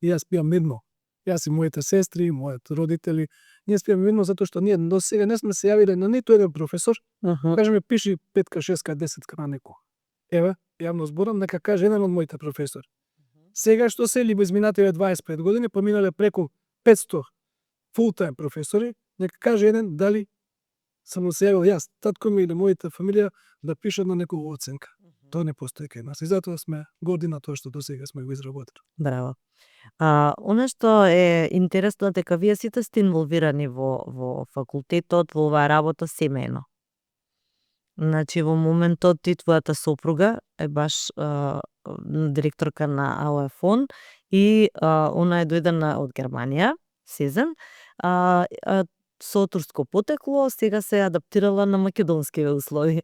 јас пијам мирно. Јас и моите сестри, мојот родители, ние спијаме мирно затоа што ние до сега не сме се јавиле на ниту еден професор, кажеме пиши 5, 6, 10 на некој. Еве, јавно зборам, нека каже еден од моите професори. Сега што се ли изминативе 25 години, поминале преку 500 фултајм професори, нека каже еден дали само се јавил јас, татко ми или мојата фамилија да пишат на некоја оценка. Тоа не постои кај нас и затоа сме горди на тоа што досега сме го изработили. Браво. Она што е интересно е дека вие сите сте инволвирани во факултетот, во оваа работа семејно. Значи во моментот ти твојата сопруга е баш директорка на АОФ и она е дојдена од Германија, Сезен, со турско потекло, сега се адаптирала на македонски услови.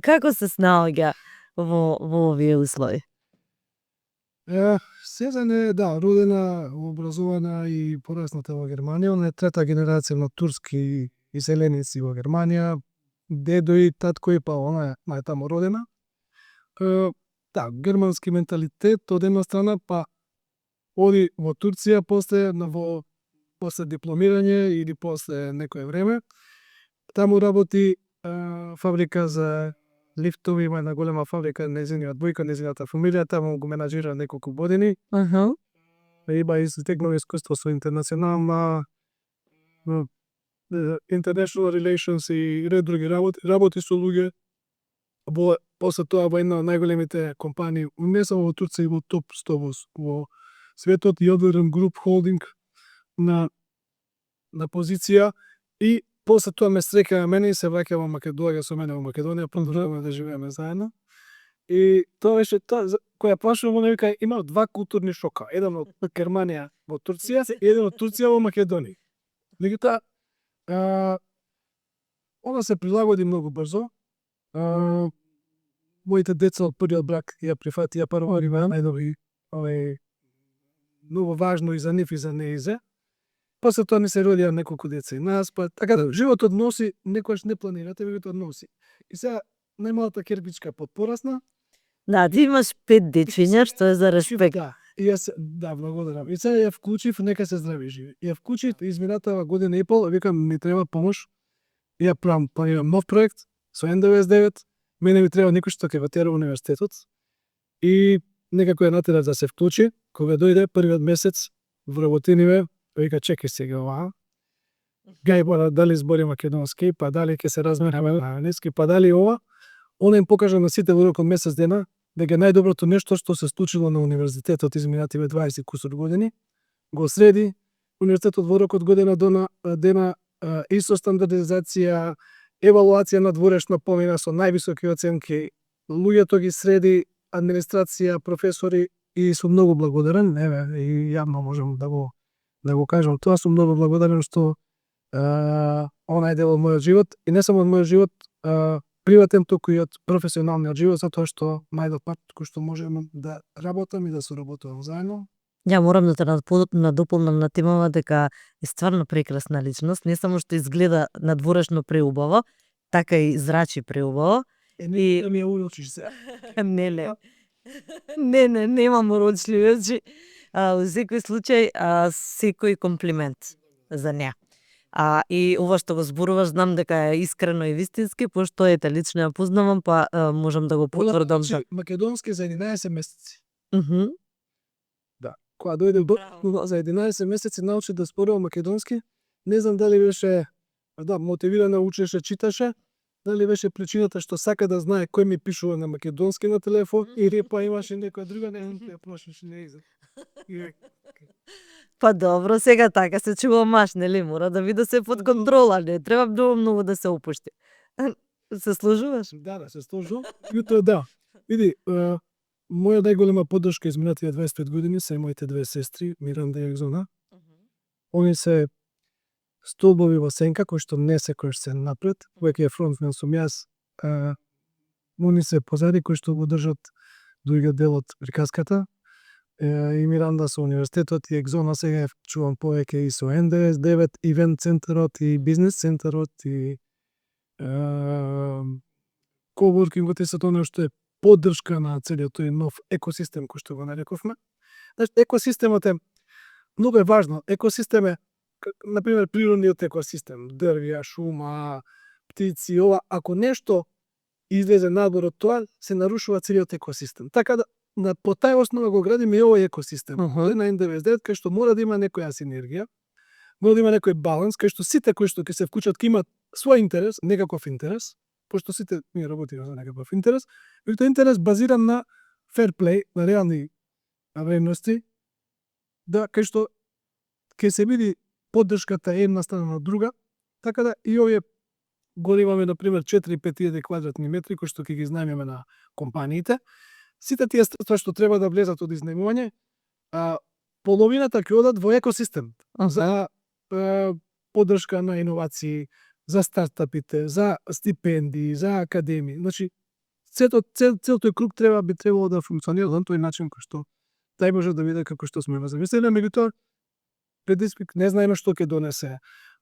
Како се снаоѓа во овие услови? Сезен е, да, родена, образована и порасната во Германија. Она е трета генерација на турски иселеници во Германија. Дедо и татко и па она е таму родена. Да, германски менталитет од една страна, па оди во Турција после дипломирање или после некое време. Таму работи фабрика за лифтови, има една голема фабрика, нејзиниот бојка, нејзината фамилија, таму го менаџира неколку години. Има изтекнало искуство со интернационална international relations и ред други работи со луѓе. После тоа во една од најголемите компании, не само во Турција, и во топ 100 во светот, Yildirim Group Holding на позиција, и после тоа ме срека мене и се враќа во Македонија со мене во Македонија, продолжуваме да живееме заедно. И тоа беше тоа која плашува, му вика, имав два културни шока, еден од Германија во Турција и еден од Турција во Македонија. Меѓутоа, она се прилагоди многу брзо. Моите деца од првиот брак ја прифатија прво, најдобри, многу важно и за нив и за неизе. После тоа ни се родија неколку деца и нас, па така да, животот носи, некојаш не планирате, меѓутоа носи. И сега најмалата керпичка порасна. Да, ти имаш 5 дечиња, што е за респект. Да, и јас, да, благодарам. И сега ја вклучив, нека се здрави живи. Ја вклучив изминатава година и пол, викам, ми треба помош. Ја планирам нов проект со N99. Мене ми треба некој што ќе ватера универзитетот. И некако ја натера да се вклучи. Кога дојде првиот месец вработиниве, вика, чекај сега оваа. Гај дали збори македонски, па дали ќе се разменаме на англиски, па дали ова. Он им покажа на сите во рокот месец дена дека најдоброто нешто што се случило на универзитетот изминативе 20 кусур години, го среди универзитетот во рокот година дена, исто стандардизација, евалуација надворешно помина со највисоки оценки, луѓето ги среди, администрација, професори, и сум многу благодарен, еве, и јавно можам да го кажам тоа, сум многу благодарен што она е дел од мојот живот, и не само од мојот живот, приватен, туку и од професионалниот живот, затоа што најдов пат кој што можеме да работам и да соработувам заедно. Ја морам да те надополнам на темава дека е стварно прекрасна личност, не само што изгледа надворешно преубаво, така и зрачи преубаво. Не да ми ја урочиш се. Не, немам урочливи очи. Во секој случај, секој комплимент за неа. И ова што го зборуваш, знам дека е искрено и вистински, пошто ете лично ја познавам, па можам да го потврдам. Македонски за 11 месеци. Да. Кога дојде за 11 месеци научи да зборува македонски, не знам дали беше мотивирана, учеше, читаше, дали беше причината што сака да знае кој ми пишува на македонски на телефон, или па имаше некоја друга, не плашеше, не иза. Па добро, сега така се чува маш, нели? Мора да види се под контрола, не треба многу да се опушти. Се сложуваш? Да, се сложувам. Јутро да. Види, моја најголема поддршка изминатите 25 години се моите две сестри, Миранда и Екзона. Они се столбови во сенка кои што не секојаш се напред, веќе фронтмен сум јас. Они се позади кои што го држат другиот дел од приказката. И Миранда со универзитетот и Екзона сега ја чувам повеќе и со НДС 9 ивент центарот и бизнес центарот и коворкингот и се тоа што е поддршка на целиот тој нов екосистем кој што го нарековме. Значи екосистемот е многу е важно. Екосистем е на пример природниот екосистем, дрвја, шума, птици, ова, ако нешто излезе надвор од тоа, се нарушува целиот екосистем. Така да по тај основа го градиме и овој екосистем. Тој на N99 кај што мора да има некоја синергија, мора да има некој баланс кај што сите кои што ќе се вклучат ќе имат свој интерес, некаков интерес, пошто сите ние работиме за некаков интерес, и тој интерес базиран на fair play, на реални вредности, да кај што ќе се види поддршката една страна од друга, така да и овие го имаме на пример 4-5 квадратни метри кои што ќе ги знаеме на компаниите. Сите тие средства што треба да влезат од изнаемување, половината ќе одат во екосистем за поддршка на иновации, за стартапите, за стипендии, за академии. Значи цел тој круг би требало да функционира на тој начин кој што тај може да биде како што сме го замислиле, меѓутоа предизвик не знаеме што ќе донесе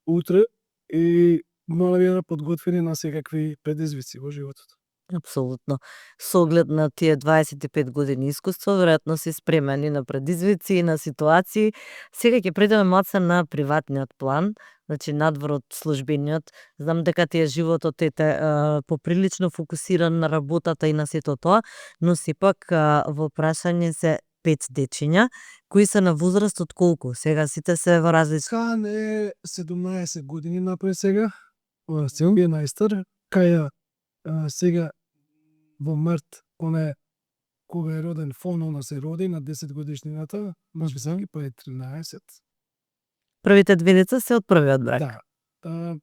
утре и мора да бидеме подготвени на секакви предизвици во животот. Апсолутно. Со оглед на тие 25 години искуство, веројатно си спремен и на предизвици и на ситуации. Сега ќе преидеме малце на приватниот план, значи надвор од службениот. Знам дека ти е животот поприлично фокусиран на работата и на сето тоа, но сепак во прашање се 5 дечиња, кои се на возраст од колку? Сега сите се во различни. Хан е 17 години напред сега, Силм е најстар, Каја сега во март, кога е роден Фонона се роди на 10 годишнината, може би сега па е 13. Првите две деца се од првиот брак. Да.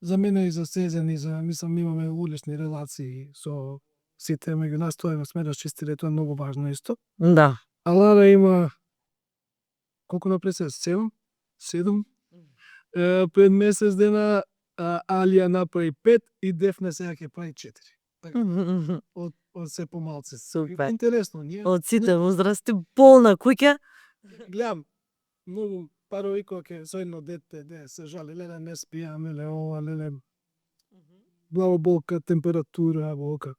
За мене и за Сезен и за мислам имаме улични релации со сите меѓу нас, тоа сме расчистиле, тоа е многу важно исто. Да. А Лара има колку напред се? 7. Пред месец дена Алија направи 5 и Дефне сега ќе прави 4. Од се помалце. Супер. Интересно, ние Од сите возрасти, полна куќа. гледам многу парови кои ќе со едно дете, се жали, леле не спијам, леле ова, леле глава болка, температура, болка.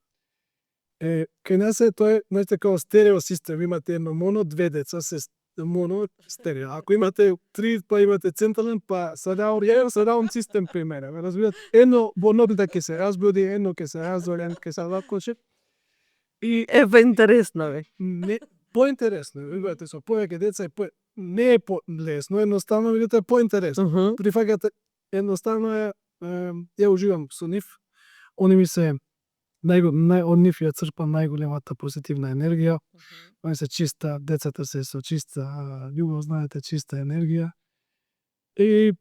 Кај нас е тоа, знаете, како стерео систем, имате едно моно, две деца, се моно, стерео. Ако имате 3, па имате централен, па сараун систем при мене. Разбирате, едно во нобита ќе се разбуди, едно ќе се раздолен, ќе се лакоче. И Па интересно бе. не поинтересно, видите, со повеќе деца не е лесно, едноставно, меѓутоа е поинтересно. Прифаќате, едноставно е, ја уживам со нив. Они ми се од нив ја црпам најголемата позитивна енергија. Они се чиста, децата се со чиста љубов, знаете, чиста енергија. И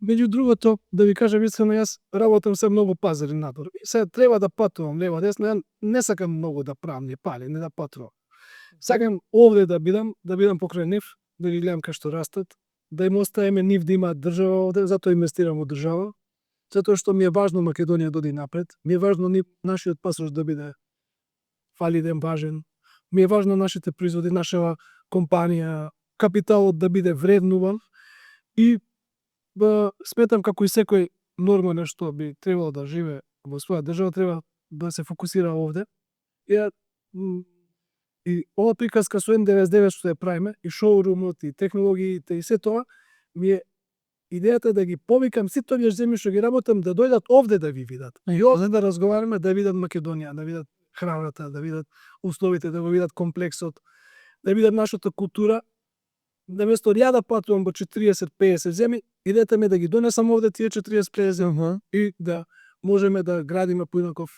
меѓу другото, да ви кажам искрено, јас работам се многу пазари надвор. И се треба да патувам лево десно, ја не сакам многу да правам ни пали, не да патувам. Сакам овде да бидам покрај нив, да ги гледам кај што растат, да им оставиме нив да имаат држава овде, затоа инвестирам во држава. Затоа што ми е важно Македонија да оди напред, ми е важно нашиот пасош да биде валиден, важен, ми е важно нашите производи, нашава компанија, капиталот да биде вреднуван и сметам како и секој нормален што би требало да живее во своја држава, треба да се фокусира овде. И ова приказка со N99 што ја правиме, и шоурумот, и технологиите, и се тоа, ми е идејата да ги повикам сите овие земји што ги работам да дојдат овде да ви видат. И овде да разговараме, да видат Македонија, да видат храната, да видат условите, да го видат комплексот, да видат нашата култура. Наместо ја да патувам во 40-50 земји, идејата ми е да ги донесам овде тие 40-50 земји и да можеме да градиме поинаков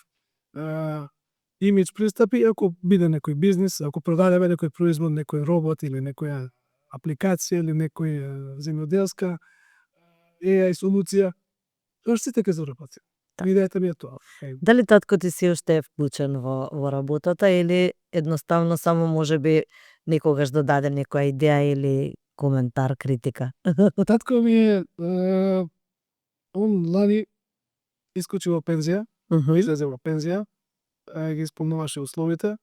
имидж пристапи, ако биде некој бизнис, ако продадеме некој производ, некој робот или некоја апликација или некоја земјоделска AI солуција, тоа сите ќе заработи. Идејата ми е тоа. Дали татко ти си уште е вклучен во работата или едноставно само можеби некогаш да даде некоја идеја или коментар, критика? Татко ми е, он лани искочи во пензија, излезе во пензија, ги исполнуваше условите.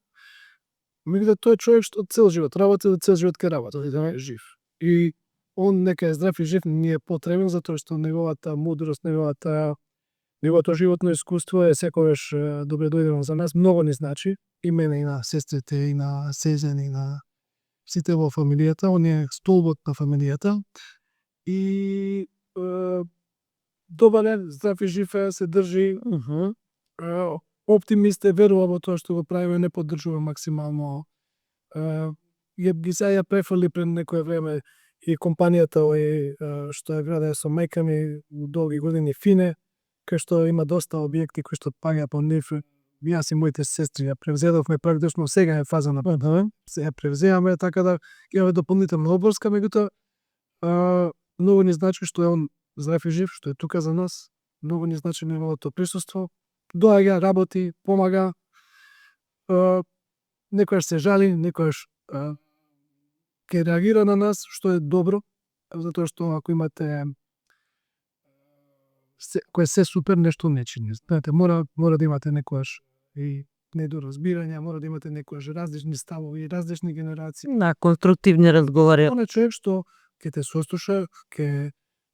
Меѓутоа тој е човек што цел живот работи, цел живот ќе работи, да е жив. И он нека е здрав и жив, ни е потребен затоа што неговата мудрост, неговото животно искуство е секогаш добре дојдено за нас, многу ни значи, и мене и на сестрите и на Сезен и на сите во фамилијата, он е столбот на фамилијата. И добар е, здрав и жив е, се држи, оптимист е, верува во тоа што го правиме, не поддржува максимално. Ги ја префрли пред некое време и компанијата што ја граде со мајка ми долги години Фине, кај што има доста објекти кои што паѓа по нив. Јас и моите сестри ја превзедовме практично сега е фаза на се ја превземаме, така да имаме дополнителна обврска, меѓутоа многу ни значи што е он здрав и жив, што е тука за нас, многу ни значи неговото присуство. Доаѓа, работи, помага, некојаш се жали, некојаш ќе реагира на нас, што е добро, затоа што ако имате кој се супер, нешто не чини. Знаете, мора да имате некојаш и недоразбирања, мора да имате некојаш различни ставови, различни генерации. На конструктивни разговори. Он е човек што ќе те сослуша,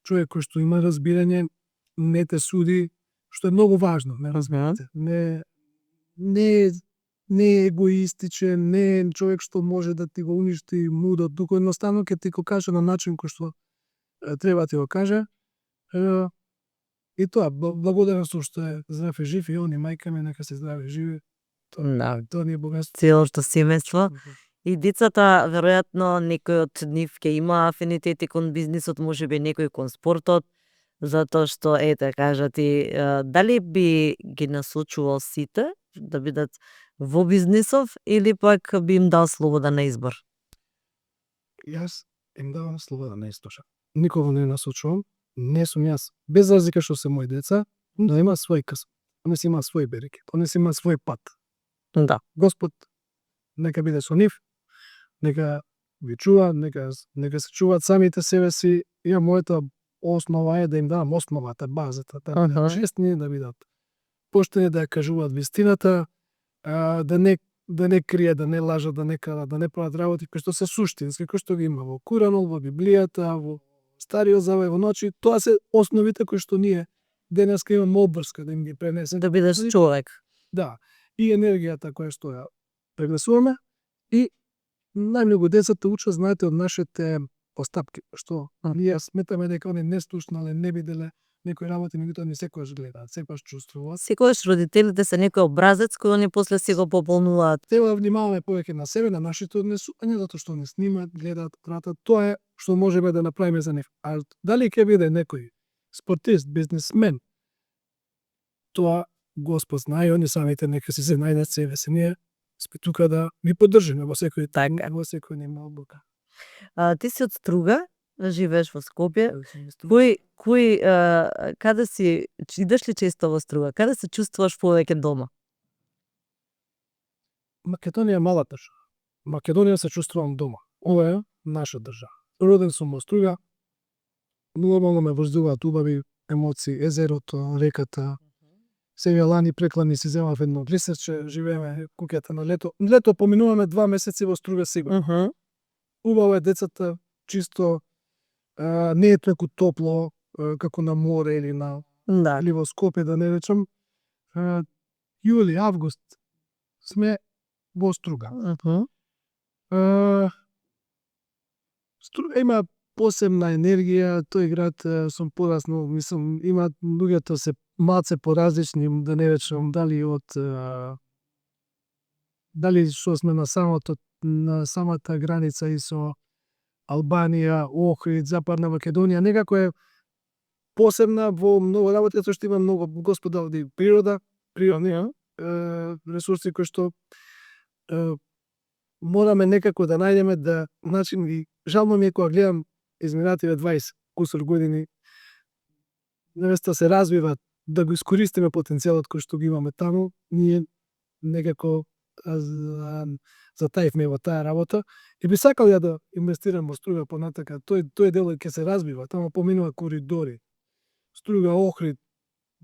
човек кој што има разбирање, не те суди, што е многу важно, не разбирате. Не е егоистичен, не е човек што може да ти го уништи мудот, туку едноставно ќе ти го каже на начин кој што треба да ти го каже. И тоа, благодарен сум што е здрав и жив, и он и мајка ми нека се здрави и живи. Тоа ни е богатство. Целото семејство. И децата, веројатно, некој од нив ќе има афинитети кон бизнисот, можеби некој кон спортот, затоа што, ете, кажа ти, дали би ги насочувал сите да бидат во бизнисов или пак би им дал слобода на избор? Јас им давам слобода на избор. Никого не насочувам, не сум јас, без разлика што се мои деца, да има свој късмет, они си има свој береке, они си има свој пат. Да. Господ нека биде со нив, нека ви чува, нека се чуваат самите себе си. Ја мојата основа е да им дадам основата, базата, да бидат честни, да бидат поштени, да ја кажуваат вистината, да не кријат, да не лажат, да не крадат, да не прават работи кои што се суштински, кои што ги има во Куранот, во Библијата, во Стариот Завет, во Новиот. Тоа се основите кои што ние денеска имаме обврска да им ги пренесеме. Да бидеш човек. Да. И енергијата која што ја прегласуваме, и најмногу децата учат, знаете, од нашите постапки, што ние сметаме дека они не слушнале, не биделе некои работи, меѓутоа они секогаш гледаат, секогаш чувствуваат. Секогаш родителите се некој образец кој они после си го пополнуваат. Треба внимаваме повеќе на себе, на нашите однесувања, затоа што не снимаат, гледаат, пратат. Тоа е што можеме да направиме за нив. А дали ќе биде некој спортист, бизнисмен, тоа Господ знае, они самите нека си се најдат себе си. Ние сме тука да ви поддржиме во секој нема одлука. Ти си од Струга, живееш во Скопје. Каде си, идеш ли често во Струга? Каде се чувствуваш повеќе дома? Македонија е мала држава. Македонија се чувствувам дома. Ова е наша држава. Роден сум во Струга. Нормално ме воздруваат убави емоции, езерото, реката. Сега лани преклани си земав едно лисерче, живееме куќата на лето. Лето поминуваме 2 месеци во Струга сигурно. Убаво е, децата чисто, не е толку топло како на море или или во Скопје, да не речам. Јули, август сме во Струга. Струга има посебна енергија, тој град сум пораснал, мислам, има луѓето се малце поразлични, да не речам дали што сме на самата граница и со Албанија, Охрид, Западна Македонија, некако е посебна во многу работи, затоа што има многу Господ дал природа, природни ресурси кои што мораме некако да најдеме начин. И жално ми е кога гледам изминативе 20 кусур години, невеста се развива да го искористиме потенцијалот кој што го имаме таму, ние некако затаивме во таа работа и би сакал ја да инвестирам во Струга понатака. Тој дел ќе се разбива, таму поминува коридори. Струга, Охрид.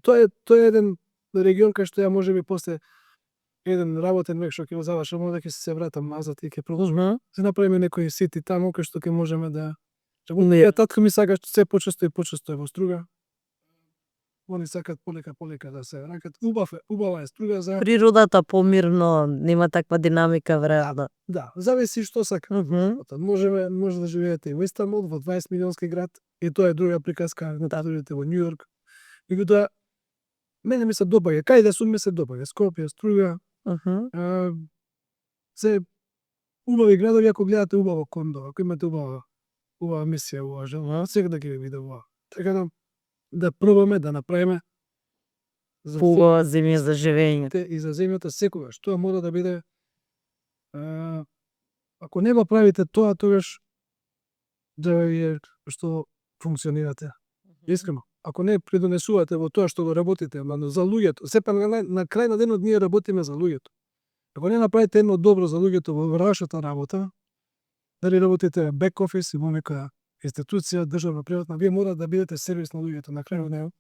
Тоа е еден регион кај што ја можеби после еден работен век што ќе го завршам овде ќе се вратам назад и ќе продолжам. Се направиме некои сити таму кај што ќе можеме да татко ми сака се почесто и почесто во Струга. Они сакат полека да се враќаат. Убава е Струга за Природата помирно, нема таква динамика веројатно. да, зависи што сака. Може да живеете и во Истанбул, во 20 милионски град, и тоа е друга приказка, да дојдете во Њујорк. Меѓутоа, мене ми се допаѓа, кај да сум ми се допаѓа, Скопје, Струга, се убави градови ако гледате убаво кондо, ако имате убава мисија, убава жел, сега да ги ви видува. Така да пробаме да направиме за Убава земја за живење. и за земјата секогаш. Тоа мора да биде ако не го правите тоа, тогаш да е што функционирате. Искрено. Ако не придонесувате во тоа што го работите, ама за луѓето, сепак на крај на денот ние работиме за луѓето. Ако не направите едно добро за луѓето во вашата работа, дали работите бек офис и во нека институција, државна, приватна, вие мора да бидете сервис на луѓето на крај на денот.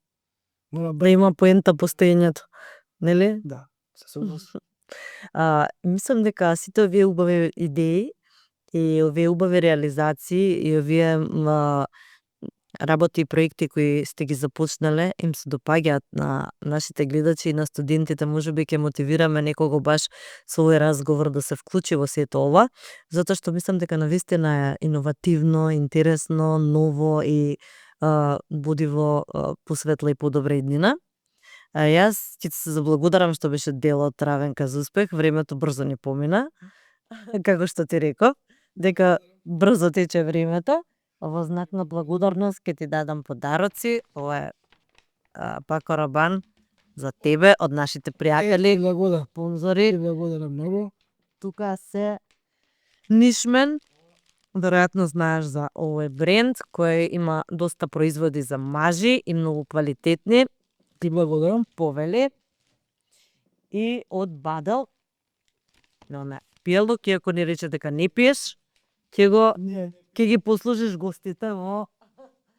Да има поента постоењето, нели? Да, се согласувам. Мислам дека сите овие убави идеи и овие убави реализации и овие работи и проекти кои сте ги започнале им се допаѓаат на нашите гледачи и на студентите. Можеби ќе мотивираме некого баш со овој разговор да се вклучи во сето ова, затоа што мислам дека навистина е иновативно, интересно, ново и буди во посветла и подобра иднина. Јас ќе се заблагодарам што беше дел од Равенка за успех. Времето брзо ни помина. Како што ти реков, дека брзо тече времето. Во знак на благодарност ќе ти дадам подароци. Ова е Пако Рабан за тебе од нашите пријатели, Благодарам. спонзори. Благодарам многу. Тука се Нишмен. Веројатно знаеш за овој бренд кој има доста производи за мажи и многу квалитетни. Ти благодарам. Повели. И од Бадел. Пиелок, иако не рече дека не пиеш, ќе ги послужиш гостите во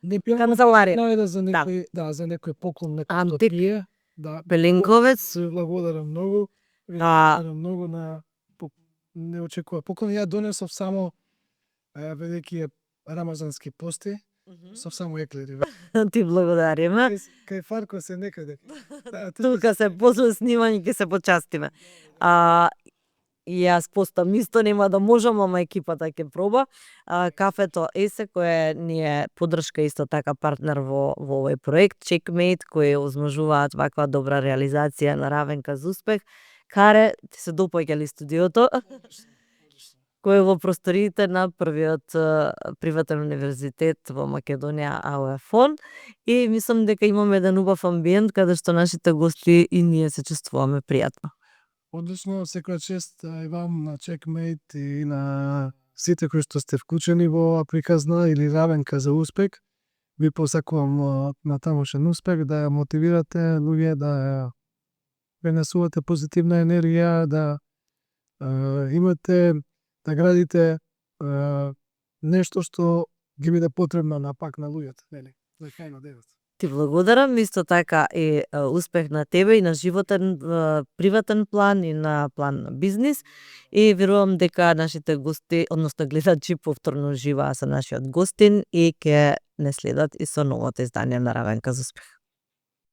Не пијам. канцеларија. Најде за некој, за некој поклон, некој што Антик. пие. Да. Пеленковец. Се благодарам многу. А, Благодарам многу на не очекува поклон. Ја донесов само велики рамазански пости. Со само еклери. ти благодариме. Кај Фарко се некаде. Тука се после снимање ќе се почастиме. Јас постам исто, нема да можам, ама екипата ќе проба. Кафето Есе, кој ни е поддршка исто така партнер во овој проект, Checkmate, кои озможуваат ваква добра реализација на Равенка за успех. Каре, ти се допаѓа ли студиото? Кој е во просториите на првиот приватен универзитет во Македонија, АОФ-он. И мислам дека имаме еден убав амбиент каде што нашите гости и ние се чувствуваме пријатно. Одлично, секоја чест и вам на Checkmate и на сите кои што сте вклучени во приказна или Равенка за успех. Ви посакувам на тамошен успех, да ја мотивирате луѓе, да ја пренесувате позитивна енергија, да имате, да градите нешто што ги биде потребно на пак на луѓето, нели? За крај на денот. Ти благодарам, исто така и успех на тебе и на животен приватен план и на план на бизнис. И верувам дека нашите гости, односно гледачи, повторно живаа со нашиот гостин и ќе не следат и со новото издание на Равенка за успех.